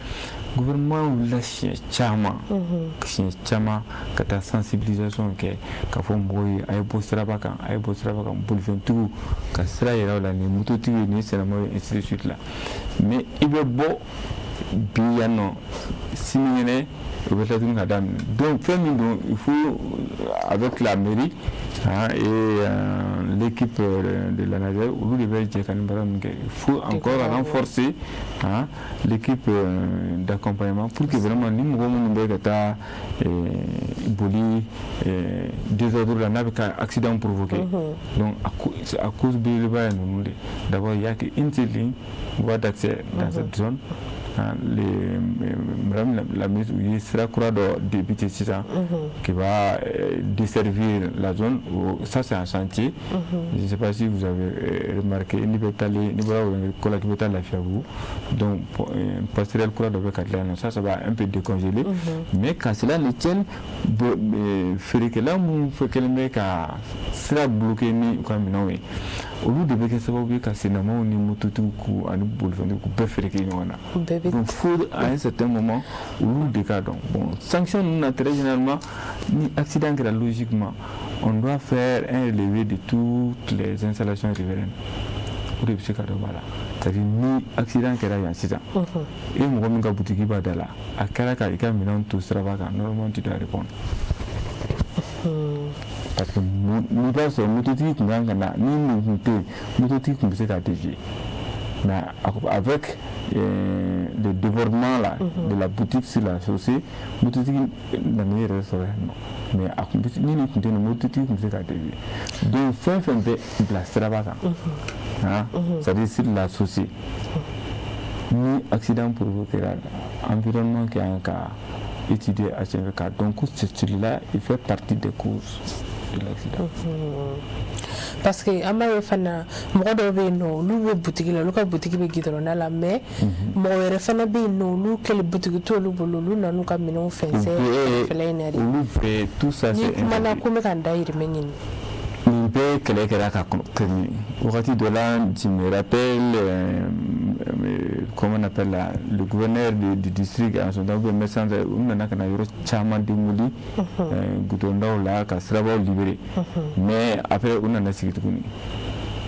gouvernement wulila siɲɛ caman, siɲɛ caman, ka taa sensibilisation kɛ k'a fɔ mɔgɔw ye: a ye bɔ siraba kan, a ye bɔ siraba kan, bolifɛntigiw ka sira yira u la, nin mototigiw ye, nin sɛnɛmaw ye, ainsi de suite la. Mais i bɛ bɔ bi yan nɔ, sinikɛnɛ o bɛ tila tuguni ka daminɛ. Donc fɛn min don, il faut, avec la mairie, hein, et l'équipe de l'ANADER, olu de bɛ jɛ ka nin baara ninnu kɛ. Il faut encore renforcer, hein, l'équipe d'accompagnement pour que vraiment ni mɔgɔ minnu bɛ ka taa boli désordre la, n'a bɛ ka accident provoquer. Donc a cause belebeleba ye ninnu de. D'abord, il y a qu'une seule ligne, voie d'accès dans cette zone. Les, madame la ministre, u ye sira kura dɔ débuté sisan qui va desservir la zone. Ça, c'est un chantier. Je ne sais pas si vous avez remarqué, n'i bɛ taalen, n'i bɔra ko la k'i bɛ taa Lafiyabugu, donc passerelle kura dɔ bɛ ka dilan. Ça va un peu décongeler, mais qu'à cela ne tienne, feerekɛla minnu kɛlen bɛ ka sira bloquer ni u ka minɛnw ye, olu de bɛ kɛ sababu ye ka sennamaw ni mototigiw k'u ani bolifɛntigiw k'u bɛɛ feereke ɲɔgɔn na. Donc faut, à un certain moment, olu de ka dɔn. Bon, sanction ninnu na, très généralement, ni accident kɛra, logiquement, on doit faire un relevé de toutes les installations riveraines. O de bɛ se ka dɔ b'a la. C'est à dire, ni accident kɛra yan sisan, e mɔgɔ min ka butigi b'a da la, a kɛra ka i ka minɛnw to siraba kan, normalement tu dois répondre, parce que n'i b'a sɔrɔ mototigi tun kan ka na, ni nin tun tɛ yen, mototigi tun bɛ se k'a dévier. Mais avec le débordement là de la boutique sur la chaussée, mototigi nana i yɛrɛ sɔrɔ yan nɔ. Mais a tun bɛ, ni nin tun tɛ yen, mototigi tun bɛ se k'a dévier. Donc fɛn fɛn bɛ bila siraba kan, hein, c'est-à-dire sur la chaussée, ni accident provoqué, environnement kan ka étudier a senfɛ k'a dɔn ko celui-là, il fait partie des causes de l'accident. Parce que an b'a ye fana, mɔgɔ dɔw bɛ yen nɔ, olu bɛ butigi la, olu ka butigi bɛ gidɔrɔnda la, mais mɔgɔ wɛrɛ fana bɛ yen nɔ, olu kɛlɛ butigi t'olu bolo, olu nan'u ka minɛnw fɛnsɛn kɛrɛfɛla in na de. Olu bɛɛ, tout ça, c'est Ni kumana ko n bɛ ka n dahirimɛ ɲini. Nin bɛɛ kɛlɛ kɛra ka tɛmɛ wagati dɔ la. Je me rappelle, comment on appelle là, le gouverneur du district en son temps, ou médecin, u nana ka na yɔrɔ caman démoli goudrondaw la ka sirabaw libérer. Mais après, u nana sigi tuguni,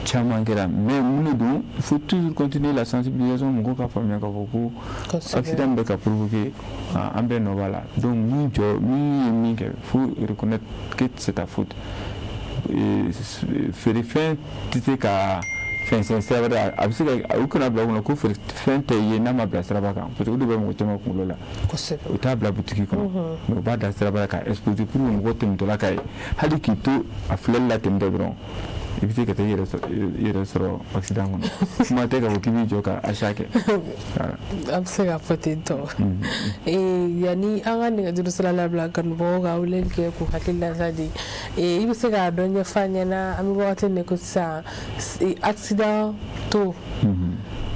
caman kɛra. Mais mun de don? Il faut toujours continuer la sensibilisation, mɔgɔw ka faamuya k'a fɔ ko accident bɛ ka provoquer, an bɛɛ nɔ b'a la. Donc min jɔ, min ye min kɛ, faut reconnaître que c'est ta faute. Feerefɛn tɛ se ka fɛnsɛn siraba da, a bɛ se ka u kana bila u kunna ko feerefɛn tɛ ye n'a ma bila siraba kan, parce que o de bɛ mɔgɔ caman kunkolo la. U t'a bila butigi kɔnɔ, mais u b'a da siraba la ka exposer pour que mɔgɔw tɛmɛtɔla ka ye. Hali k'i to a filɛli la tɛmɛtɔ dɔrɔn, i bɛ se ka taa i yɛrɛ sɔrɔ accident kɔnɔ. Kuma tɛ k'a fɔ k'i b'i jɔ ka achat kɛ. An bɛ se k'a fɔ ten tɔ. Yanni an ka nɛgɛjuru sira labila kanubagaw ka weleli kɛ k'u hakililata di, i bɛ se k'a dɔn ɲɛfɔ an ɲɛna, an bɛ wagati min na ko sisan, accident to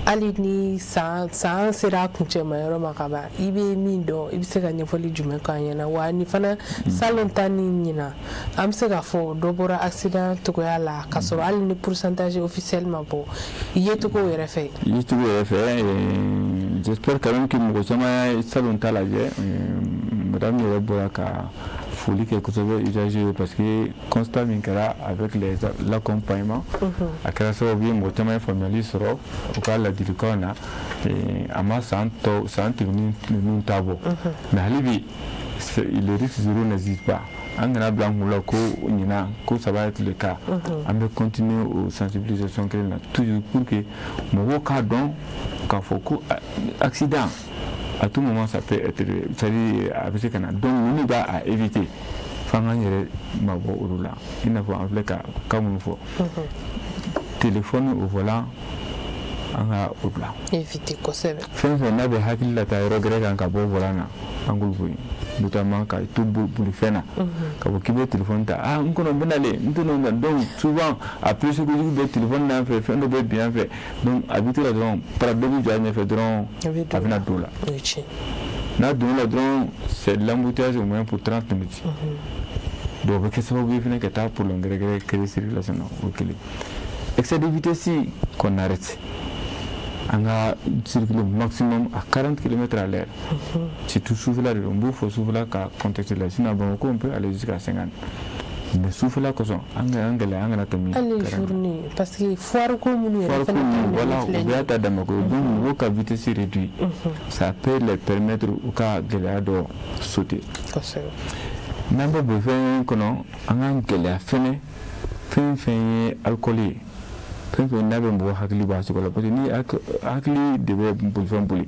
hali ni san san sera a kuncɛma yɔrɔ ma ka ban, i bɛ min dɔn, i bɛ se ka ɲɛfɔli jumɛn k'an ɲɛna? Wa ni fana salon ta ni ɲinan, an bɛ se k'a fɔ dɔ bɔra accident cogoya la, k'a sɔrɔ hali ni pourcentage officiel ma bɔ, yecogo yɛrɛ fɛ? Yecogo yɛrɛ fɛ, j'espère quand même que mɔgɔ caman ye salon ta lajɛ. Madame yɛrɛ bɔra ka foli kɛ kosɛbɛ usagers ye, parce que constat min kɛra avec les l'accompagnement, a kɛra sababu ye mɔgɔ caman ye faamuyali sɔrɔ u ka ladilikanw na. A ma san tɔ, san tɛmɛnen ninnu ta bɔ, mais hali bi, le risque zéro n'existe pas. An kana bila an kun la ko ɲinan ko ça va être le cas. An bɛ continuer o sensibilisation kelen na toujours pour que mɔgɔw k'a dɔn k'a fɔ ko accident, à tout moment ça peut être, c'est-à-dire a bɛ se ka na. Donc ninnu b'a a éviter, f'an k'an yɛrɛ mabɔ olu la, i n'a fɔ an filɛ ka cas minnu fɔ, téléphone au volant, an ka o bila. Éviter kosɛbɛ. Fɛn fɛn n'a bɛ hakili la taa yɔrɔ gɛrɛ kan ka bɔ volant na, an k'olu bɔ yen, notamment ka to bolifɛn na ka fɔ k'i bɛ téléphone ta, ah, n kɔnɔ n bɛ nalen, n tɛ n'o. Donc souvent a pression kojugu bɛ téléphone n'an fɛ, fɛn dɔ bɛ bin an fɛ. Donc a bɛ to la dɔrɔn, para dɔ bɛ jɔ a ɲɛfɛ dɔrɔn, a bɛna don o la. N'a donna la dɔrɔn, c'est l'embouteillage au moins pour 30 minutes. Donc o bɛ kɛ sababu ye fɛnɛ ka taa problème gɛrɛ gɛrɛ créer circulation na. O kelen, excès de vitesse, qu'on arrête. An ka circuler maximum à 40 km à l'heure, surtout sufɛla de don. N b'o fɔ sufɛla ka contexte la, sinon à Bamako on peut aller jusqu'à 50, mais sufɛla kosɔn an ka an gɛlɛya, an kana tɛmɛ. Hali journée, parce que foire ko minnu yɛrɛ fana daminɛ, voilà, o bɛɛ ta dama ko. Donc mɔgɔw ka vitesse réduit, ça peut les permettre u ka gɛlɛya dɔ sauter. N'an bɛ bolifɛn kɔnɔ, an k'an gɛlɛya fɛnɛ, fɛn fɛn ye alcool ye, fɛn fɛn n'a bɛ mɔgɔ hakili bɔ a cogo la, parce que ni hakili de bɛ bolifɛn boli,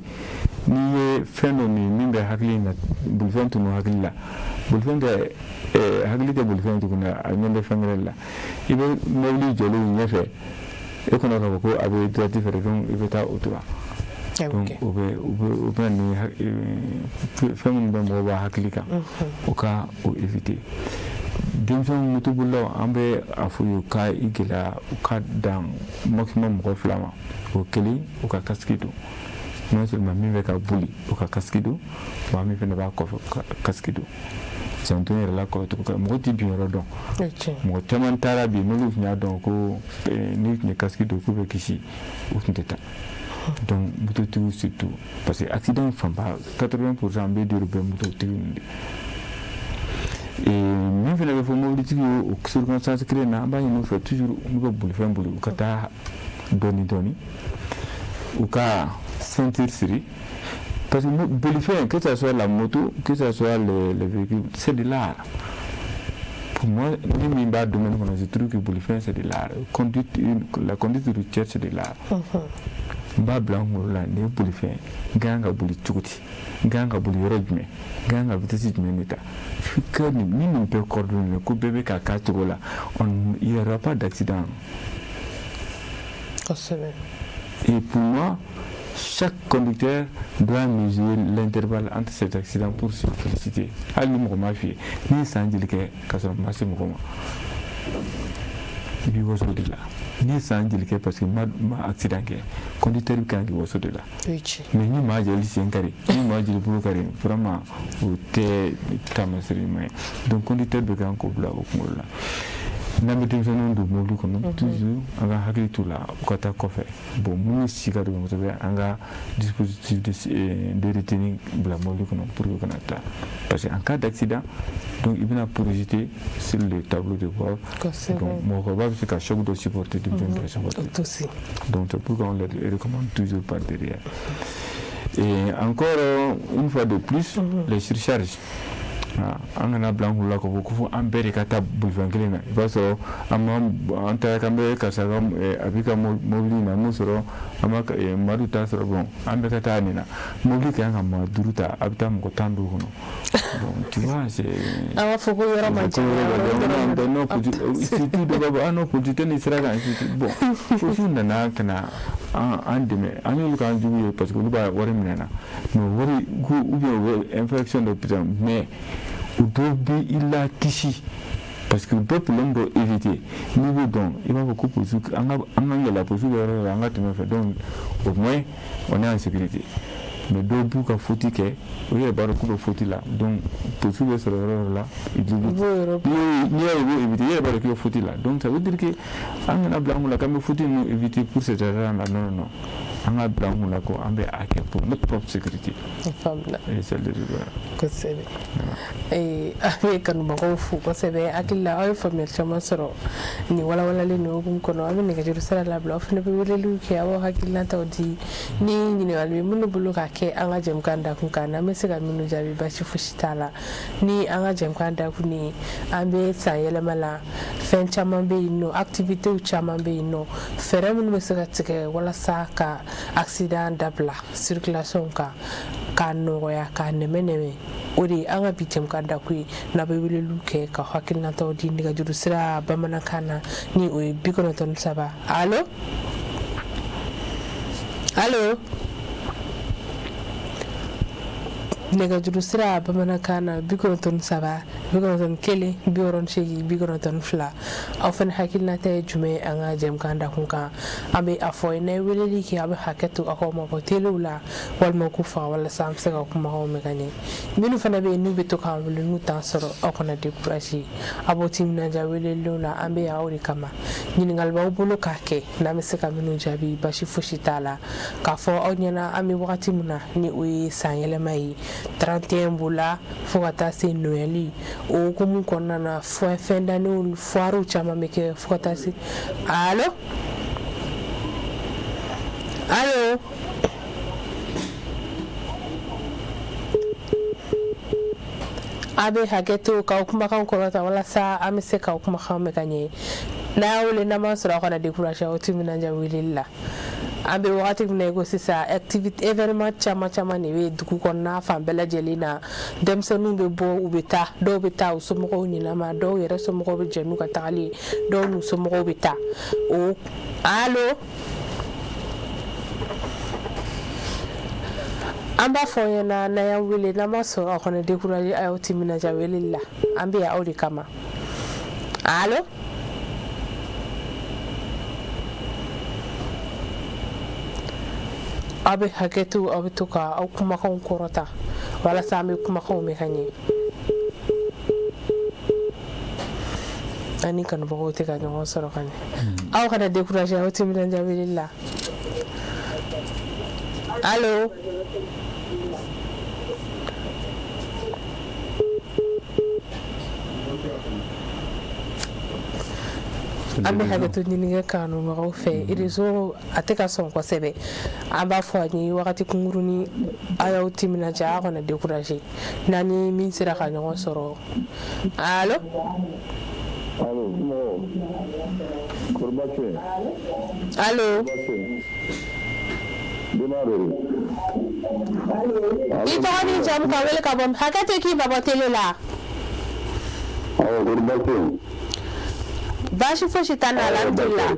n'i ye fɛn dɔ min min bɛ hakili na, bolifɛn tunu hakili la, bolifɛn tɛ, hakili tɛ bolifɛn tuguni, a ɲɛ bɛ fɛn wɛrɛ la. I bɛ mobili jɔlen ɲɛfɛ, e kɔnɔ k'a fɔ ko a bɛ droite fɛ, donc i bɛ taa o tora. Donc o bɛ na ni fɛn minnu bɛ mɔgɔ bɔ a hakili kan, o ka o éviter. Denmisɛnw motobolilaw, an bɛ a fɔ u ye ka i gɛlɛya, u ka dan maximum mɔgɔ fila ma. O kelen, u ka casque don. Non seulement min bɛ ka boli, o ka casque don, wa min fana b'a kɔfɛ, ka casque don. Janto yɛrɛ la kɔrɔ cogo, mɔgɔ tɛ bin yɔrɔ dɔn. Mɔgɔ caman taara bi, n'olu tun y'a dɔn ko n'i tun ye casque don k'u bɛ kisi, u tun tɛ taa. Donc mototigiw surtout, parce que accident fanba, 80 %, an bɛ duuru bɛɛ mototigiw de. Min fana bɛ fɔ mobilitigi ye o circonstance kelen na, an b'a ɲini u fɛ toujours, n'u bɛ bolifɛn boli, u ka taa Dɔɔni dɔɔni, u ka ceinture siri, parce que bolifɛn, que ça soit la moto, que ça soit les véhicules, c'est de l'art. Pour moi, ni min b'a domaine kɔnɔ, je trouve que bolifɛn, c'est de l'art. Conduite, la conduite routière, c'est de l'art. N b'a bila n kunkolo la, nin ye bolifɛn, n ka kan ka boli cogo di, n ka kan ka boli yɔrɔ jumɛn, n ka kan ka vitesse jumɛn de ta? Que ni nin bɛɛ coordonné, ko bɛɛ bɛ ka k'a cogo la, on il y aura pas d'accident. Kosɛbɛ. Et pour moi, chaque conducteur doit mesurer l'intervalle entre ces accidents pour se féliciter. Hali ni mɔgɔ m'a f'i ye, n'i ye san joli kɛ k'a sɔrɔ ma se mɔgɔ ma, i b'i waso de la. N'i ye san joli kɛ parce que ma accident kɛ, conducteur bɛ kan k'i waso de la. Mais ni maa joli sen kari, ni maa joli bolo kari, vraiment o tɛ taamasere ɲuman ye. Donc conducteur bɛ kan k'o bila o kunkolo la. N'an bɛ denmisɛnninw don mobili kɔnɔ, toujours an ka hakili t'u la, u ka taa kɔfɛ. Bon, minnu si ka dɔgɔn kosɛbɛ, an ka dispositif de retenue bila mobili kɔnɔ pour que kana taa, parce que en cas d'accident, donc i bɛna projeter sur le tableau de bord. Donc mɔgɔkɔrɔba bɛ se ka choc dɔ supporter, denmisɛnnin tɛ supporter. Donc c'est pourquoi on les recommande toujours par derrière. Et encore une fois de plus, les surcharges, an kana bila an kunna k'a fɔ ko fo an bɛɛ de ka taa bolifɛn kelen na. I b'a sɔrɔ an ma an taara k'an bɛ karisa ka a b'i ka mobili na, an m'o sɔrɔ, an ma Madu t'a sɔrɔ. Bon, an bɛɛ ka taa nin na, mobili ka kan ka maa duuru ta, a bɛ taa mɔgɔ 15 kɔnɔ. Bon, tu vois, c'est an b'a fɔ ko yɔrɔ man ca. Non, surtout dɔ b'a fɔ ah non, polisi tɛ nin sira kan. Bon, polisiw nana ka na an dɛmɛ, an y'olu k'an jugu ye parce que olu b'a wari minɛ na, mais wari ko ou bien u bɛ infraction dɔ peut-être, mais u dɔw bɛ i la kisi parce que u bɛ problème dɔ éviter. N'i b'o dɔn, i b'a fɔ ko polisiw, an ka yɛlɛ polisiw bɛ yɔrɔ dɔ la, an ka tɛmɛ fɛ, donc au moins on est en sécurité. Mais dɔw b'u ka faute kɛ, u yɛrɛ b'a dɔn k'u bɛ faute la, donc polisiw bɛ sɔrɔ yɔrɔ dɔ la, i n'i y'a ye u b'o éviter, i yɛrɛ b'a dɔn k'i bɛ faute la. Donc ça veut dire que an kana bila an kunna k'an bɛ faute ninnu éviter pour cette raison là. Non, non, non, an ka bila an kunna ko an bɛ a kɛ pour notre propre sécurité et celle des autres. Kosɛbɛ. An bɛ kanubagaw fo kosɛbɛ. Hakili la, aw ye faamuyali caman sɔrɔ nin walawalali nin hukumu kɔnɔ. An bɛ nɛgɛjuru sira labila, aw fana bɛ weleliw kɛ, aw b'aw hakilinataw di ni ɲininkali bɛ minnu bolo ka kɛ an ka jɛmukan dakun kan, n'an bɛ se ka minnu jaabi, basi fosi t'a la. Ni an ka jɛmukan dakun ni an bɛ san yɛlɛma la, fɛn caman bɛ yen nɔ, activités caman bɛ yen nɔ, fɛɛrɛ minnu bɛ se ka tigɛ walasa ka accident dabila circulation kan, k'a nɔgɔya, k'a nɛmɛ nɛmɛ, o de ye an ka bi jɛmukan dakun ye. N'a bɛ weleliw kɛ ka hakilinataw di nɛgɛjuru sira bamanankan na, ni o ye 93. Allo, allo, nɛgɛjuru sira bamanankan na, 93 91 68 92. Aw fana hakilinata ye jumɛn ye an ka jɛmukan dakun kan? An bɛ a fɔ ye, n'a ye weleli kɛ, a bɛ hakɛ to aw ka mabɔ telew la walima k'u faga, walasa an bɛ se ka kumakanw mɛn ka ɲɛ. Minnu fana bɛ yen n'u bɛ to k'an wele n'u t'an sɔrɔ, aw kana décourager, a b'o timinadiya weleliw la. An bɛ yan aw de kama. Ɲininkali b'aw bolo k'a kɛ, n'an bɛ se ka minnu jaabi, basi fosi t'a la. K'a fɔ aw ɲɛna, an bɛ wagati min na, ni o ye san yɛlɛma ye, 31 b'o la fo ka taa se Noël, o hukumu kɔnɔna na, fɛn dannenw, foirew caman bɛ kɛ fo ka taa se. Allo, allo, a bɛ hakɛ to k'aw kumakan kɔrɔta walasa an bɛ se k'aw kumakan mɛn ka ɲɛ. N'a y'a wele n'an m'a sɔrɔ, aw kana décourager, aw timinandiya weleli la. An bɛ wagati min na i ko sisan, activité, événement caman caman de bɛ dugu kɔnɔna fan bɛɛ lajɛlen na. Denmisɛnninw bɛ bɔ, u bɛ taa, dɔw bɛ taa u somɔgɔw ɲinama, dɔw yɛrɛ somɔgɔw bɛ jɛ n'u ka tagali ye, dɔw n'u somɔgɔw bɛ taa o. Allo, an b'a fɔ aw ɲɛna, n'a y'an wele n'an m'a sɔrɔ, aw kana décourager, a y'aw timinandiya weleli la. An bɛ yan aw de kama. Allo, aw bɛ hakɛ to, aw bɛ to ka aw kumakanw kɔrɔta walasa an bɛ kumakanw mɛn ka ɲɛ. An ni kanubagaw tɛ ka ɲɔgɔn sɔrɔ ka ɲɛ. Aw kana décourager, aw timinandiya weleli la. Allo, An bɛ hakɛto ɲini kɛ kanubagaw fɛ, réseau a tɛ ka sɔn kosɛbɛ. An b'a fɔ a ye wagati kunkurunin, a y'aw timinandiya, a kana décourager n'an ni min sera ka ɲɔgɔn sɔrɔ. Allo? Allo, kɔri baasi tɛ yen? Allo? Baasi tɛ yen. Denbaya bɛ di? I tɔgɔ n'i jamu, ka wele ka bɔ? Hakɛ to, k'i mabɔ télé la. Awɔ, kɔri baasi tɛ yen? Baasi fosi t'an na, alhamdulillah.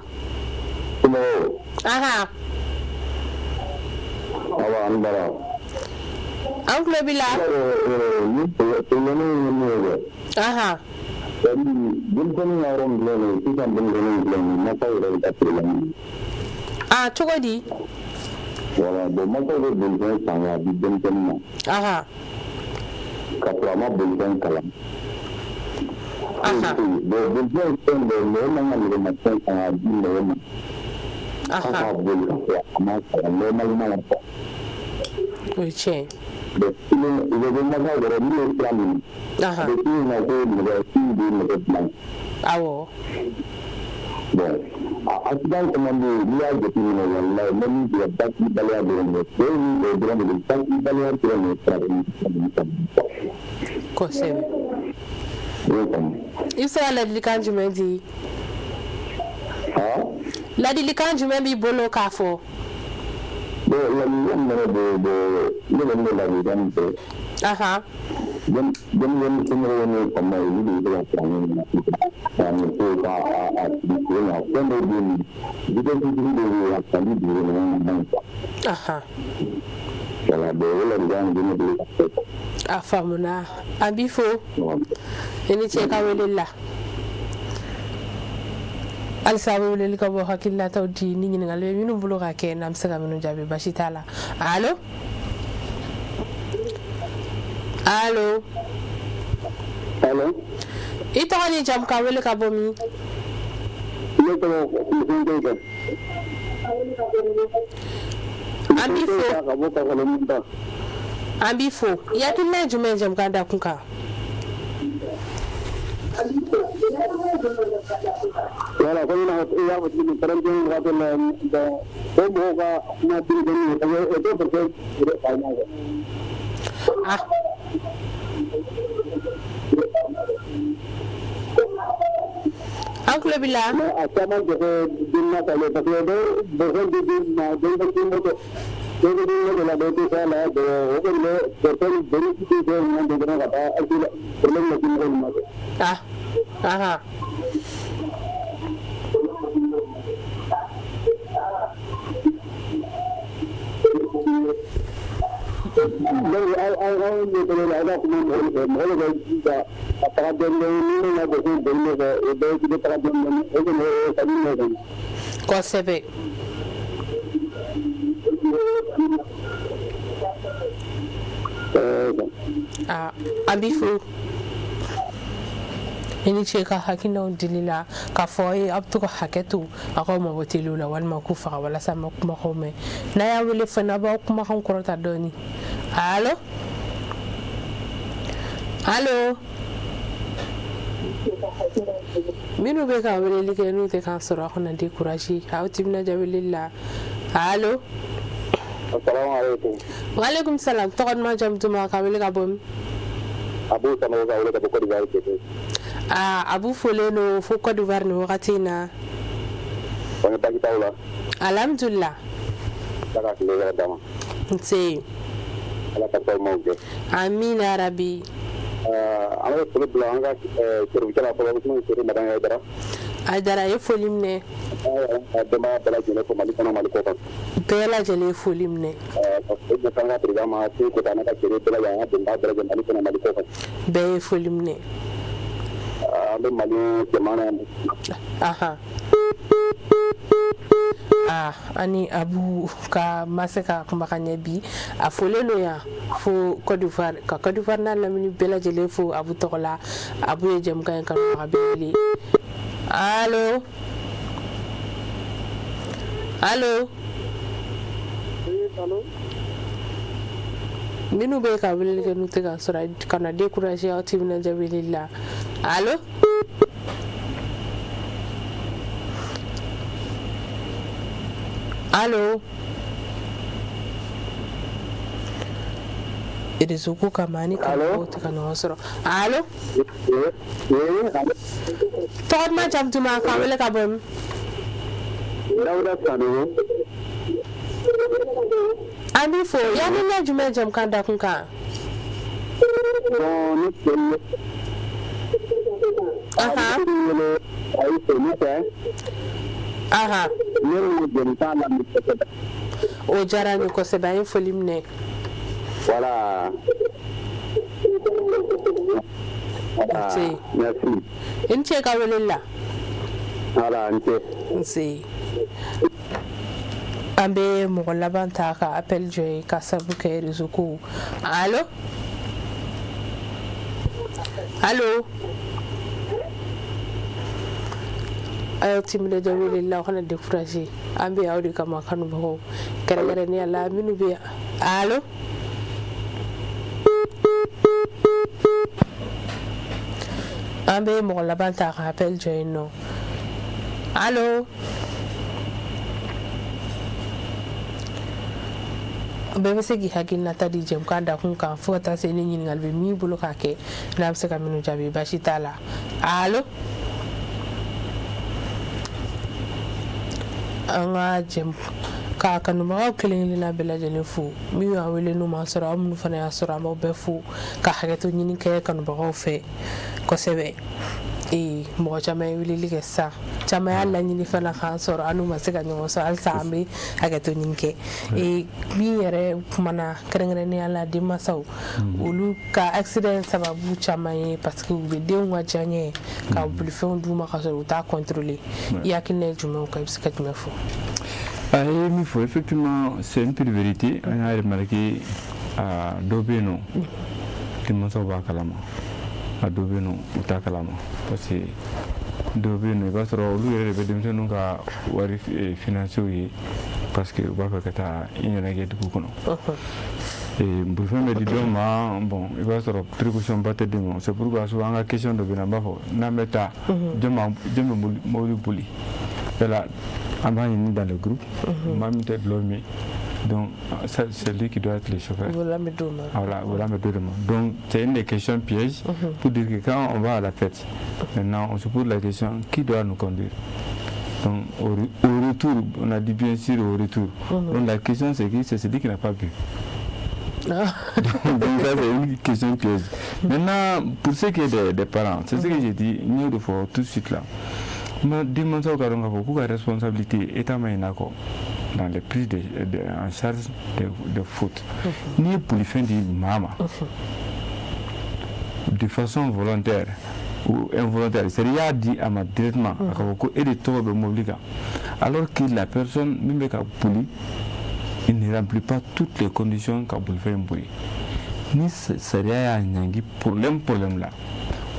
Somɔgɔw? Ahan. Awa, an bara. An tulo b'i la. Ni problème ye min ye dɛ. C'est-à-dire denmisɛnnin ka yɔrɔ min filɛ nin ye sisan, denmisɛnninw filɛ nin ye, mansaw yɛrɛ bɛ taa problème ye. Ah, cogo di? Voilà, bon, mansaw bɛ bolifɛn san k'a di denmisɛnnin ma. K'a sɔrɔ a ma bolifɛn kalan. Bon, bolifɛn ye fɛn dɔ ye, mɔgɔ man ka nɛgɛmafɛn san k'a di mɔgɔ ma. K'a k'a boli k'a sɔrɔ a ma kalan normalement la quoi. O ye tiɲɛ ye. Bon, kelen u bɛ bɔ mansaw yɛrɛ n'u ye sira minɛ. A bɛ f'u ɲɛna ko nɛgɛ fɛn de ye nɛgɛ dilan. Bon, a accident caman bɛ yen, n'i y'a jateminɛ, walayi, n bɛ min f'i ye, basigibaliya dɔrɔn de cɛw ni o dɔrɔn de bɛ, basigibaliya dɔrɔn de ye sira. Kosɛbɛ. I y'o faamu. I bɛ se ka ladilikan jumɛn di? Han? Ladilikan jumɛn b'i bolo k'a fɔ? Bon, ladilikan min bɛ ne bolo, bon, ne kɔni bɛ ladilikan min fɛ. Denmisɛnnin somɔgɔw n'o faamaw, olu de bɛ se ka fara ɲɔgɔn kan sisan ka nin ko ka a sigi sen kan. Fɛn dɔw bɛ yen, vitesse sugu dɔw bɛ yen, a tali dugu kɔnɔ man ɲi quoi. Voilà, bon, o ladilikan de bɛ ne bolo ka fɔ. A faamuna, an b'i fo. I ni ce ka weleli la. Halisa a bɛ weleli ka bɔ, hakilinataw di ni ɲininkali bɛ minnu bolo ka kɛ, n'an bɛ se ka minnu jaabi, basi t'a la. Allo, allo? Allo? I tɔgɔ ni jamu, ka wele ka bɔ min? Ne tɔgɔ Musa Keita. An b'i fo. Ka bɔ Kakaloni. An b'i fo. I hakilina ye jumɛn ye jɛmukan da kun kan? Voilà, comme i y'a fɔ cogo min, 31 waati la, bon, o mɔgɔw ka kuma denmisɛnninw parce que o tɛ bolifɛn yɛrɛ faamuya quoi. Ah, an tulo b'i la. Mais a caman tɛ kɛ denmansaw ye parce que dɔw bolifɛn di den ma, denmisɛnnin moto dɔw bɛ den moto la, dɔw tɛ se a la. Bon, o kɔni bɛ bolifɛn boli tɛ ɲuman don dɔrɔn ka taa accident problème lase mɔgɔw ma quoi. Ah, ahan. Donc aw ɲɛ tɛgɛ la, aw ka kuma mɔgɔw fɛ, mɔgɔw bɛ jija ka taga dɔɔnin dɔɔnin, minnu ka bolifɛn boli fɛ, o bɛɛ bɛ taga dɔɔnin dɔɔnin, o kɔni o ka di ne ye kɔni. Kosɛbɛ. Ah, an b'i fo, i ni ce ka hakilinaw dili la. K'a fɔ aw ye, aw bɛ to ka hakɛ to, aw k'aw mabɔ telew la walima k'u faga walasa an bɛ kumakanw mɛn. N'a y'a wele fana, aw b'aw kumakan kɔrɔta dɔɔni. Allo, allo? Minnu bɛ ka weleli kɛ, n'u tɛ k'an sɔrɔ, aw kana décourager, aw timinadiya weleli la. Allo? Asalaamaaleykum. Waaleykum salam. Tɔgɔ duman, jamu duman, ka wele ka bɔ min? Abu Sanogo, ka wele ka bɔ Côte d'Ivoire, Kété. Aa, Abu folen don fo Côte d'Ivoire nin wagati in na. Kɔni baasi t'aw la? Alhamdulillah. Ala ka tile hɛrɛ d'an ma. Nse. Ala ka sababu kɛ. Amina yarabi. An bɛ foli bila an ka service la fɔlɔ, Usumani Sori Madani Hayidara. Hayidara ye foli minɛ. Ka denbaya bɛɛ lajɛlen fo Mali kɔnɔ, Mali kɔ kan. Bɛɛ lajɛlen ye foli minɛ. Ka foli ɲɛsin an ka président ma, Assimi Goïta, n'a ka jɛlen bɛɛ lajɛlen, an ka denbaya bɛɛ lajɛlen Mali kɔnɔ, Mali kɔ kan. Bɛɛ ye foli minɛ. An bɛ Mali jamana. Aa, ani Abu ka ma se ka kumakan ɲɛ bi. A folen don yan fo Côte d'Ivoire, ka Côte d'Ivoire n'a lamini bɛɛ lajɛlen fo Abu tɔgɔ la. Abu ye jɛmukan in kanubaga belebele. Allo, allo? Minnu bɛ ka weleli kɛ, n'u tɛ ka sɔrɔ, kana décourager, aw timinadiya weleli la. Allo? Allo, réseau ko kama ani kanubaw tɛ ka ɲɔgɔn sɔrɔ. Allo, tɔgɔ duman, jamu duman, k'an wele ka bɔ min? Dawuda Sanogo. An b'i fo. I hakilina jumɛn jɛmukan dakun kan? Bon, ne tɛ wele ayi foli fɛ. Ne bɛ jɛmukan lamɛn kosɛbɛ. O diyara n ye kosɛbɛ, an ye foli minɛ. Voilà. Nse. Merci. I ni ce ka weleli la. Voilà, n ce. Nse. An bɛ mɔgɔ laban ta ka appel jɔ ye ka sabu kɛ réseau ko. Allo, allo, a y'aw timinadiya weleli la, aw kana décourager, an bɛ aw de kama kanubagaw, kɛrɛnkɛrɛnnenya la minnu bɛ yan. Allo, an bɛ mɔgɔ laban ta ka appel jɔ yen nɔ. Allo, bɛɛ bɛ se k'i hakilinata di jɛmukan dakun kan, fo ka taa se ni ɲininkali bɛ min bolo k'a kɛ, n'a bɛ se ka minnu jaabi, baasi t'a la. Allo, an ka jɛm ka kanubagaw kelen kelenna bɛɛ lajɛlen fo, min y'an wele n'u ma sɔrɔ, aw minnu fana y'a sɔrɔ, an b'aw bɛɛ fo ka hakɛto ɲini kɛ kanubagaw fɛ kosɛbɛ. Ee, mɔgɔ caman ye weleli kɛ sisan, caman y'a laɲini fana k'an sɔrɔ, an n'u ma se ka ɲɔgɔn sɔrɔ halisa, an bɛ hakɛto ɲini kɛ. Ee, min yɛrɛ kumana kɛrɛnkɛrɛnnenya la, denmansaw, olu ka accident sababu caman ye parce que u bɛ denw ka diyaɲɛ ka bolifɛnw d'u ma ka sɔrɔ u t'a contrôler. I hakilina ye jumɛn o kan? I bɛ se ka jumɛn fɔ? A ye min fɔ, effectivement, c'est une pure vérité. An y'a remarqué, dɔw bɛ yen nɔ, denmansaw b'a kalama, a dɔw bɛ yen nɔ, u t'a kalama, parce que dɔw bɛ yen nɔ, i b'a sɔrɔ olu yɛrɛ de bɛ denmisɛnninw ka wari financer u ye, parce que u b'a fɛ ka taa i ɲɛnajɛ dugu kɔnɔ. Bolifɛn bɛ di dɔw ma, bon, i b'a sɔrɔ précaution ba tɛ d'u ma. C'est pourquoi souvent an ka question dɔ bɛ yen, an b'a fɔ n'an bɛ taa, jɔn b'a jɔn bɛ mobili boli? Yala an b'a ɲini dans le groupe, maa min tɛ dɔlɔ min, donc c'est lui qui doit être le chauffeur. Volant bɛ d'o ma. Voilà, volant bɛ d'o de ma. Donc c'est une des questions pièges pour dire que quand on va à la fête, maintenant on se pose la question: qui doit nous conduire? Donc au retour, on a dit bien sûr au retour. Donc la question, c'est qui? C'est celui qui n'a pas bu. Donc ça, c'est une question piège. Maintenant, pour ce qui est des parents, c'est ce que j'ai dit, n y'o de fɔ tout de suite là. Denmansaw ka dɔn k'a fɔ k'u ka responsabilité état ma ɲin'a kɔ dans les prises en charge de fautes. N'i ye bolifɛn di maa ma de façon volontaire ou involontaire, c'est-à-dire i y'a di a ma directement, a ka fɔ ko e de tɔgɔ bɛ mobili kan, alors que la personne min bɛ ka boli, il ne remplit pas toutes les conditions ka bolifɛn in boli, ni sariya y'a ɲangi, problème la,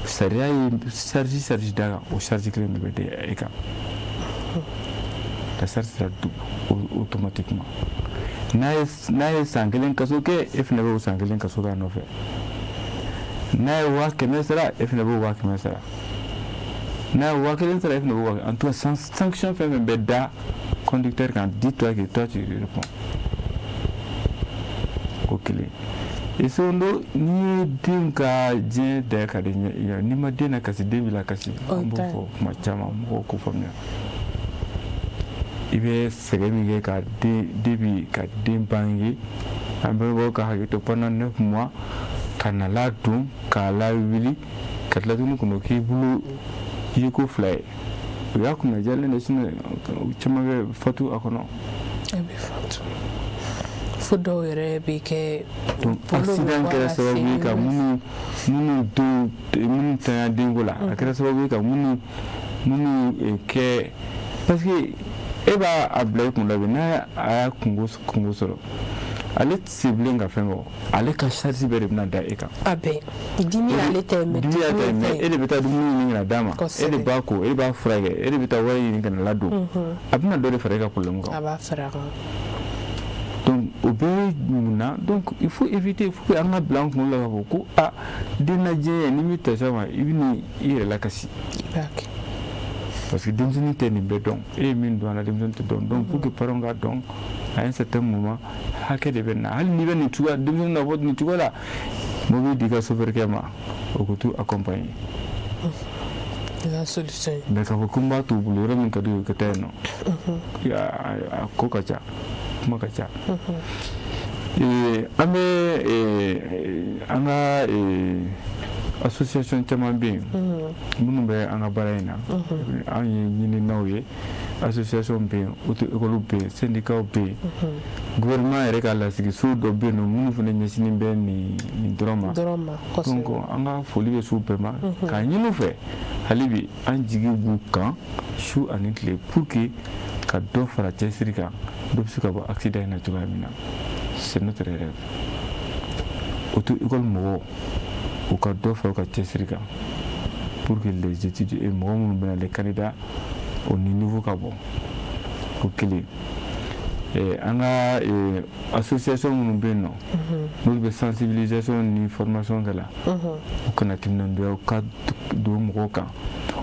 sariya ye charge d'a kan, o charge kelen de bɛ da e kan. La charge sera double automatiquement. N'a ye san kelen kaso kɛ, e fana bɛ o san kelen kaso k'a nɔfɛ. N'a ye 100 000 sara, e fana b'o 100 000 sara. N'a ye 1000 sara, e fana b'o waa. En tout cas, sanction fɛn fɛn bɛ da conducteur kan, dis-toi que toi, tu réponds. O kelen. Et secondo, n'i ye den ka diɲɛ da ka di ɲɛ, n'i ma den lakasi, den b'i lakasi. An b'o fɔ kuma caman, mɔgɔw k'o faamuya. I bɛ sɛgɛn min kɛ ka den depuis ka den bange, an bɛɛ ka hakɛ to, pendant 9 mois, ka na ladon, k'a lawuli, ka tila tuguni k'o k'i bolo ye ko fila ye, o y'a kunna jalen de, sinon caman bɛ fatu a kɔnɔ. E bɛ fatu fo dɔw yɛrɛ bɛ kɛ. Donc accident kɛra sababu ye ka minnu denw, minnu tanya denko la, a kɛra sababu ye ka minnu kɛ, parce que e b'a a bila i kun la bi, n'a a y'a kungo sɔrɔ, ale tɛ se bilen ka fɛn kɔ, ale ka charge bɛɛ de bɛna da e kan. A bɛɛ dimi ale tɛ, mais dimi y'a tɛ, mais e de bɛ taa dumuni ɲini ka na d'a ma, e de b'a ko, e b'a furakɛ, e de bɛ taa wari ɲini ka na ladon, a bɛna dɔ de fara e ka problème kan. A b'a fara a kan. Donc o bɛɛ ye mun na? Donc il faut éviter, il faut que an ka bila an kunkolo la k'a fɔ ko a den lajɛ, n'i m'i ta ma, i bɛ i yɛrɛ lakasi. I b'a kɛ. Parce que denmisɛnnin tɛ nin bɛɛ dɔn. E ye min dɔn a la, denmisɛnnin tɛ dɔn. Donc pour que parents ka dɔn, à un certain moment, hakɛ de bɛ na. Hali n'i bɛ nin cogoya, denmisɛnnin na bɔ nin cogo la, mobili di i ka chauffeur kɛ ma, o ko t'u accompagner. La solution ye. Mais k'a fɔ ko n b'a t'u bolo, yɔrɔ min ka d'u ye, ka taa yen nɔ, a ko ka ca, kuma ka ca. An bɛ an ka association caman bɛ yen minnu bɛ an ka baara in na. An ye ɲininaw ye, association bɛ yen, auto école bɛ yen, syndicat bɛ yen, gouvernement yɛrɛ ka lasigiso dɔ bɛ yen nɔ minnu fana ɲɛsinnen bɛ nin dɔrɔn ma. Dɔrɔn ma. Donc an ka foli bɛ s'u bɛɛ ma, k'a ɲini u fɛ hali bi, an jigi b'u kan su ani tile pour que ka dɔ fara cɛsiri kan, dɔ bɛ se ka bɔ accident in na cogoya min na. C'est notre rêve. Auto école mɔgɔw, u ka dɔ fara u ka cɛsiri kan pour que les études et mɔgɔ minnu bɛna, les candidats, o ni niveau ka bɔ o kelen. An ka association minnu bɛ yen nɔ, n'olu bɛ sensibilisation ni formation kɛ la, u kana timinandiya ka don mɔgɔw kan,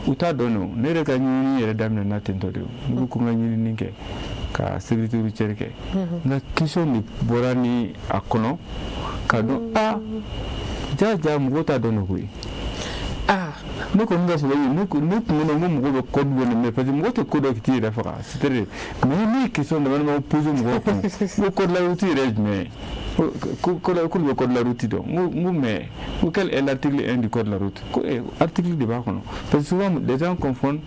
u t'a dɔn. Nɔ ne yɛrɛ ka ɲinini yɛrɛ daminɛna ten tɔ de. Ne ko n ka ɲinini kɛ ka sécurité routière kɛ, n ka question de bɔra ni a kɔnɔ ka dɔn a ja ja, mɔgɔw t'a dɔn de koyi. Ne kɔni ka sɔrɔ ne kun ne kun ko mɔgɔw bɛ code bɔ nin mɛ, parce que mɔgɔ tɛ ko dɔ k'i yɛrɛ faga, c'est à dire. Mais ne ye question dama dama poser mɔgɔw kun, n ko code de la route yɛrɛ ye jumɛn ye? Ko k'olu bɛ code de la route dɔn. N ko mais ko quel est l'article 1 du code de la route? Ko article de b'a kɔnɔ, parce que souvent les gens confondent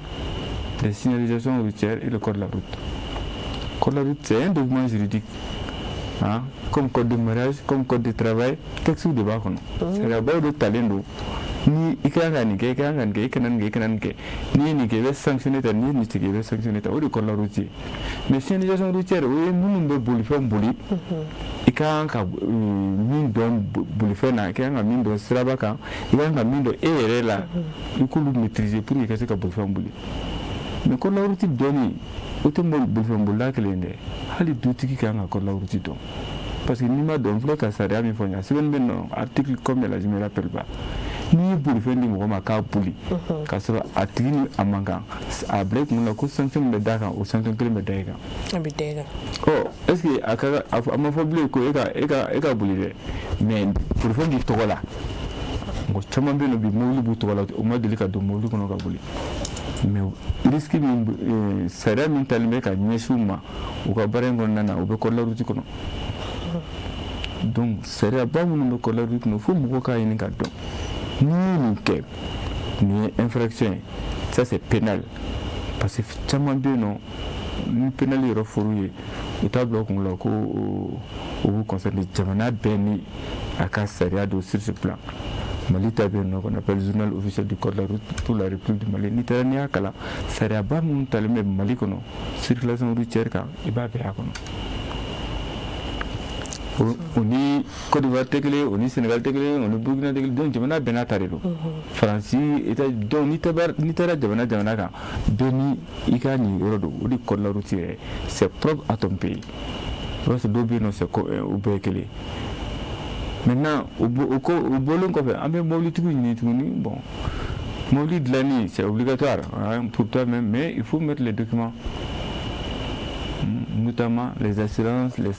les signalisations routières et le code de la route. Code de la route, c'est un document juridique, hein, comme code de mariage, comme code de travail, texte de b'a kɔnɔ, sariyabaw de talen don ni i ka kan ka nin kɛ, i ka kan ka nin kɛ, i kana nin kɛ, i kana nin kɛ, n'i ye nin kɛ, i bɛ sanctionné ta, n'i ye nin tigɛ, i bɛ sanctionné ta. O de code de la route ye. Mais signalisation routière, o ye minnu bɛ bolifɛn boli, i ka kan ka min dɔn bolifɛn na, i ka kan ka min dɔn siraba kan, i ka kan ka min dɔn e yɛrɛ la, i k'olu maîtriser pour que i ka se ka bolifɛn boli. Mais code de la route dɔnni, o tɛ bolifɛn bolila kelen dɛ, hali dutigi ka kan ka code de la route dɔn, parce que n'i ma dɔn, filɛ ka sariya min fɔ n ye, a sɛbɛnni bɛ nɔ article combien la, je me rappelle pas. N'i ye bolifɛn di mɔgɔ ma k'a boli k'a sɔrɔ a tigi ni a man kan, a bila i kun na ko sanction min bɛ d'a kan, o sanction kelen bɛ da i kan. A bɛ da i kan. Ɔ, est ce que a ka a ma fɔ bilen ko e ka boli dɛ, mais bolifɛn b'i tɔgɔ la. Mɔgɔ caman bɛ yen nɔ bi, mobili b'u tɔgɔ la, u ma deli ka don mobili kɔnɔ ka boli. Mais risque min, sariya min talen bɛ ka ɲɛsin u ma u ka baara in kɔnɔna na, u bɛ code de la route kɔnɔ. Donc sariyaba minnu bɛ code de la route kɔnɔ, fo mɔgɔw k'a ɲini ka dɔn, n'i ye nin kɛ, nin ye infraction ye, ça c'est pénal. Parce que caman bɛ yen nɔ, ni pénal yɛrɛ fɔr'u ye, u t'a bila u kun la ko o b'u concerner. Jamana bɛɛ ni a ka sariya don sur ce plan. Mali ta bɛ yen nɔ qu'on appelle Journal officiel du code de la route pour la République du Mali. N'i taara, n'i y'a kalan, sariyaba minnu talen bɛ Mali kɔnɔ circulation routière kan, i b'a bɛɛ y'a kɔnɔ. O ni Côte d'Ivoire tɛ kelen, o ni Sénégal tɛ kelen, o ni Burkina tɛ kelen. Donc jamana bɛɛ n'a ta de don. Faransi, donc n'i taara jamana jamana kan, bɛɛ ni i ka nin yɔrɔ don. O de code de la route yɛrɛ, c'est propre à ton pays. I b'a sɔrɔ dɔw bɛ yen nɔ, c'est o bɛɛ ye kelen. Maintenant, o bɔlen kɔfɛ, an bɛ mobilitigiw ɲini tuguni. Bon, mobili dilanni, c'est obligatoire, hein, pour toi-même, mais il faut mettre les documents, notamment les assurances, les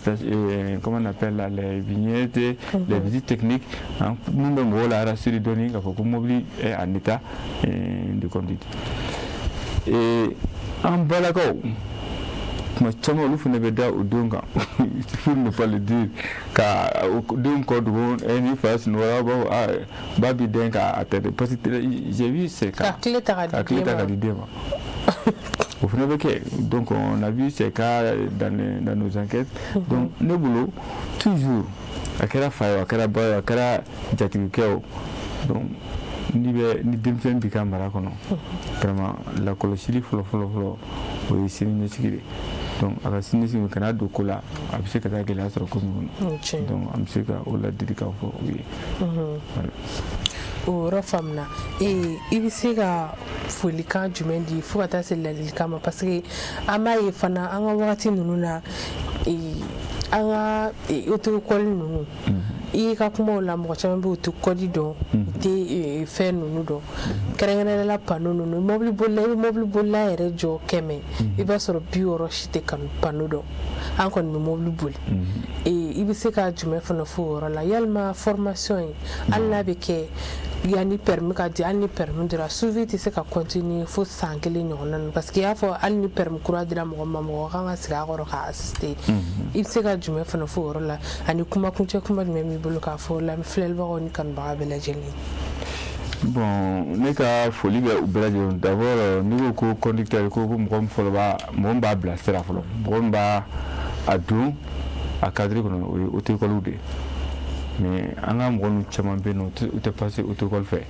comment on appelle là, les vignettes, les visites techniques, hein, mun bɛ mɔgɔw la rassurer dɔɔni k'a fɔ ko mobili est en état de conduite. Et an balakaw, tuma caman olu fana bɛ da o denw kan, pour ne pas le dire, ka denw kɔ dogo ni fa sunɔgɔra, b'a fɔ ah, ba b'i den k'a tɛ, parce que j'ai vu ces cas. Ka clé ta ka clé ta ka di den ma, o fana bɛ kɛ. Donc on a vu ces cas dans nos enquêtes. Donc ne bolo, toujours, a kɛra fa ye o, a kɛra ba ye o, a kɛra jatigikɛ o, donc n'i bɛ ni denmisɛnnin b'i ka mara kɔnɔ, vraiment lakɔlɔsili fɔlɔ fɔlɔ fɔlɔ, o ye sini ɲɛsigi de. Donc a ka sini ɲɛsigi, kana don ko la a bɛ se ka taa gɛlɛya sɔrɔ ko min kɔnɔ. Donc an bɛ se ka o ladilikan fɔ u ye. Voilà. O yɔrɔ faamuna. I bɛ se ka folikan jumɛn di fo ka taa se ladilikan ma? Parce que an b'a ye fana, an ka wagati ninnu na, an ka auto-école ninnu I y'i ka kumaw la, mɔgɔ caman bɛ, u tɛ code dɔn, u tɛ fɛn ninnu dɔn, kɛrɛnkɛrɛnnenya la panneau ninnu. Mobili bolila, i bɛ mobili bolila yɛrɛ jɔ 100, i b'a sɔrɔ 60 si tɛ panneau dɔn. An kɔni bɛ mobili boli. I bɛ se ka jumɛn fana fɔ o yɔrɔ la? Yalima formation in, hali n'a bɛ kɛ yanni permis ka di, hali ni permis dira, suivi tɛ se ka continuer fo san kelen ɲɔgɔnna na? Parce que i y'a fɔ, hali ni permis kura dira mɔgɔ ma, mɔgɔ kan ka sigi a kɔrɔ k'a assister. I bɛ se ka jumɛn fana fɔ o yɔrɔ la, ani kuma kuncɛ kuma jumɛn b'i bolo k'a fɔ filɛlibagaw ni kanubaga bɛɛ lajɛlen? Bon, ne ka foli bɛ u bɛɛ lajɛlen. D'abord, n'i ko ko conducteur, ko mɔgɔ min fɔlɔ b'a, mɔgɔ min b'a bila sira fɔlɔ, mɔgɔ min b'a a don a cadre kɔnɔ, o ye auto-école de ye. Mais an ka mɔgɔ ninnu caman bɛ yen nɔ, u tɛ passer auto-école fɛ.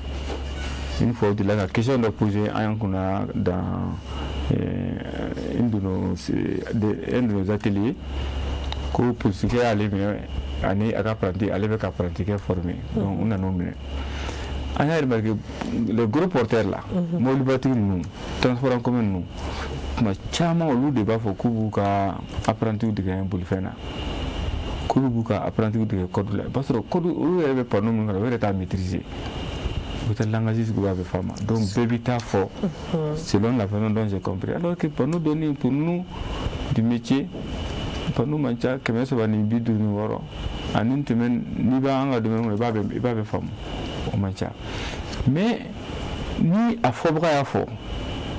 Une fois, u delila ka question dɔ poser an kunna dans un de nos ateliers, ko polisikɛ y'ale minɛ ani a ka apprenti, ale bɛ ka apprenti kɛ former. Donc u nan'o minɛ. An y'a remarqué, les gros porteurs là, mobilibatigi ninnu, transport en commun ninnu, tuma caman olu de b'a fɔ k'u b'u ka apprentis dege bolifɛn na, k'olu b'u ka apprentis dege code la. I b'a sɔrɔ code, olu yɛrɛ bɛ panneau min kɔnɔ, u yɛrɛ t'a maîtriser. U bɛ taa langage sugu bɛɛ bɛ f'a ma. Donc bɛɛ bɛ taa fɔ selon la façon dont j'ai compris, alors que panneau dɔnni, pour nous du métier, panneau man ca, 356 ani tɛmɛ. N'i b'an ka domaine kɔnɔ, i b'a bɛɛ faamu, o man ca. Mais ni a fɔbaga y'a fɔ,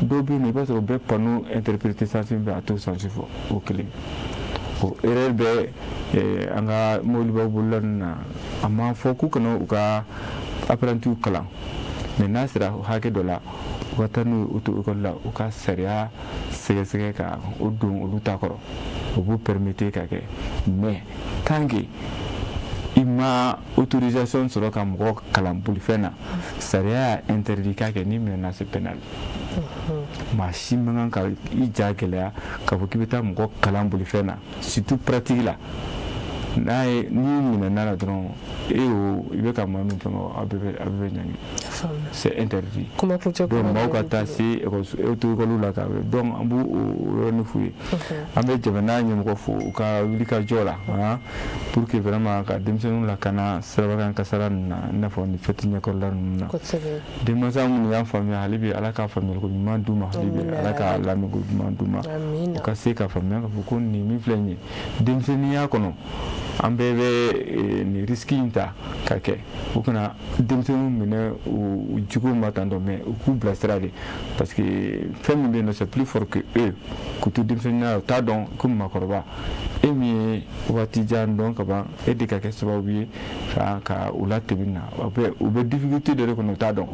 dɔw bɛ yen nɔ, i b'a sɔrɔ u bɛ panneau interpréter sens min fɛ, a t'o sens fɔ. O kelen o erreur bɛ an ka mobiliba bolila ninnu na. A ma fɔ k'u kana u ka apprentis kalan, mais n'a sera hakɛ dɔ la, u ka taa n'u ye auto école la, u ka sariya sɛgɛsɛgɛ ka o don olu ta kɔrɔ, o b'u permettre ka kɛ. Mais tant que i ma autorisation sɔrɔ ka mɔgɔ kalan bolifɛn na, sariya y'a interdit k'a kɛ. N'i minɛna, c'est pénal. Maa si man kan ka i ja gɛlɛya k'a fɔ k'i bɛ taa mɔgɔ kalan bolifɛn na, surtout pratique la. N'a ye n'i minɛna la dɔrɔn, e y'o, i bɛ ka maa min fɛngɛ, aw bɛɛ bɛ ɲangi, c'est interdit. Donc maaw ka taa se auto école la ka. Donc an b'o yɔrɔnin f'u ye. An bɛ jamana ɲɛmɔgɔ fo u ka wulikajɔ la pour que vraiment ka denmisɛnninw lakana sirabakan kasara ninnu na, i n'a fɔ ni fête ɲɛkɔrɔla ninnu na. Denmansa minnu y'an faamuya, hali bi Ala ka faamuyaliko ɲuman d'u ma, hali bi Ala ka lamɛnko ɲuman d'u ma, u ka se ka faamuya k'a fɔ ko nin min filɛ nin ye denmisɛnninya kɔnɔ, an bɛɛ bɛ nin risque in ta ka kɛ. U kana denmisɛnninw minɛ u juguw ma tan tɔ, mais u k'u bilasira de, parce que fɛn min bɛ yen nɔ, c'est plus fort que eux. K'u to denmisɛnninya la, u t'a dɔn komi maakɔrɔba. E min ye waati jan dɔn ka ban, e de ka kɛ sababu ye ka u latɛmɛ na. U bɛ difficulté dɔ de kɔnɔ, u t'a dɔn.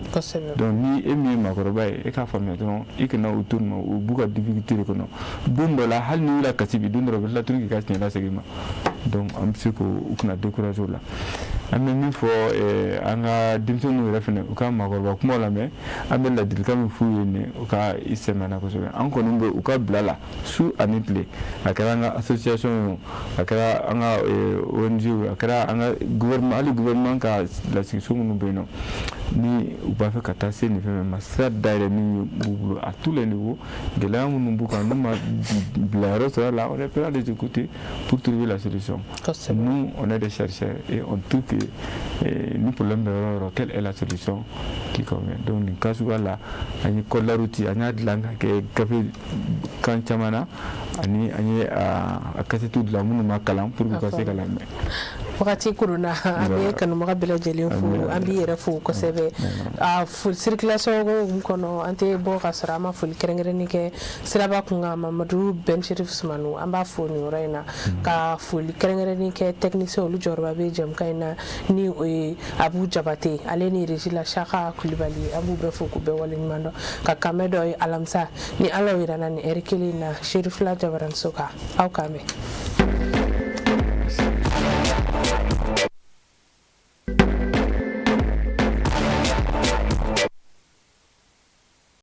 Donc ni e min ye maakɔrɔba ye, e k'a faamuya dɔrɔn, i kana u to nin ma, u b'u ka difficulté de kɔnɔ. Don dɔ la, hali n'i y'u la kasi bi, don dɔ la u bɛ tila tuguni k'i ka tiɲɛ lasegin i ma. Donc an bɛ se k'u kana décourager o la. An bɛ min fɔ an ka denmisɛnninw yɛrɛ fɛnɛ, u ka maakɔrɔba kumaw lamɛn. An bɛ ladilikan min f'u ye nin, u ka i sɛmɛ kosɛbɛ. An kɔni bɛ u ka bila la su ani tile, a kɛra an ka association ye o, a kɛra an ka ONG ye, a kɛra an ka gouvernement, hali gouvernement ka lasigiso minnu bɛ yen nɔ, ni u b'a fɛ ka taa se nin fɛn ma, sira dayɛlɛ min b'u bolo à tous les niveaux. Gɛlɛya minnu b'u kan, n'u ma bila yɔrɔ sɔrɔ la, on est prêt à les écouter pour trouver la solution. Nous, on est des chercheurs et on trouve que ni problème bɛ yɔrɔ o yɔrɔ, quelle est la solution qui convient? Donc nin cas suguya la, an ye code de la route, an y'a dilan ka kɛ gafe kan caman na, ani an ye a kasɛtiw dilan minnu ma kalan pour que u ka se ka lamɛn. Wagati koronna. An bɛ kanubaga bɛɛ lajɛlen fo, an b'i yɛrɛ fo kosɛbɛ. A circulation hukumu kɔnɔ, an tɛ bɔ ka sɔrɔ an ma foli kɛrɛnkɛrɛnni kɛ siraba kunkan, Mamadu Ben Cherif Sumanu, an b'a fo nin yɔrɔ in na, ka foli kɛrɛnkɛrɛnni kɛ technicien, olu jɔyɔrɔba bɛ jɛmukan in na, ni o ye Abu Jabate, ale ni régie la Saka Kulibali. An b'u bɛɛ fo k'u bɛɛ waleɲuman dɔn. Ka kanbɛn dɔ ye alamisa, ni Ala y'o yira n na, nin heure kelen in na, Cherifila Jabaraniso kan. Aw k'an bɛn.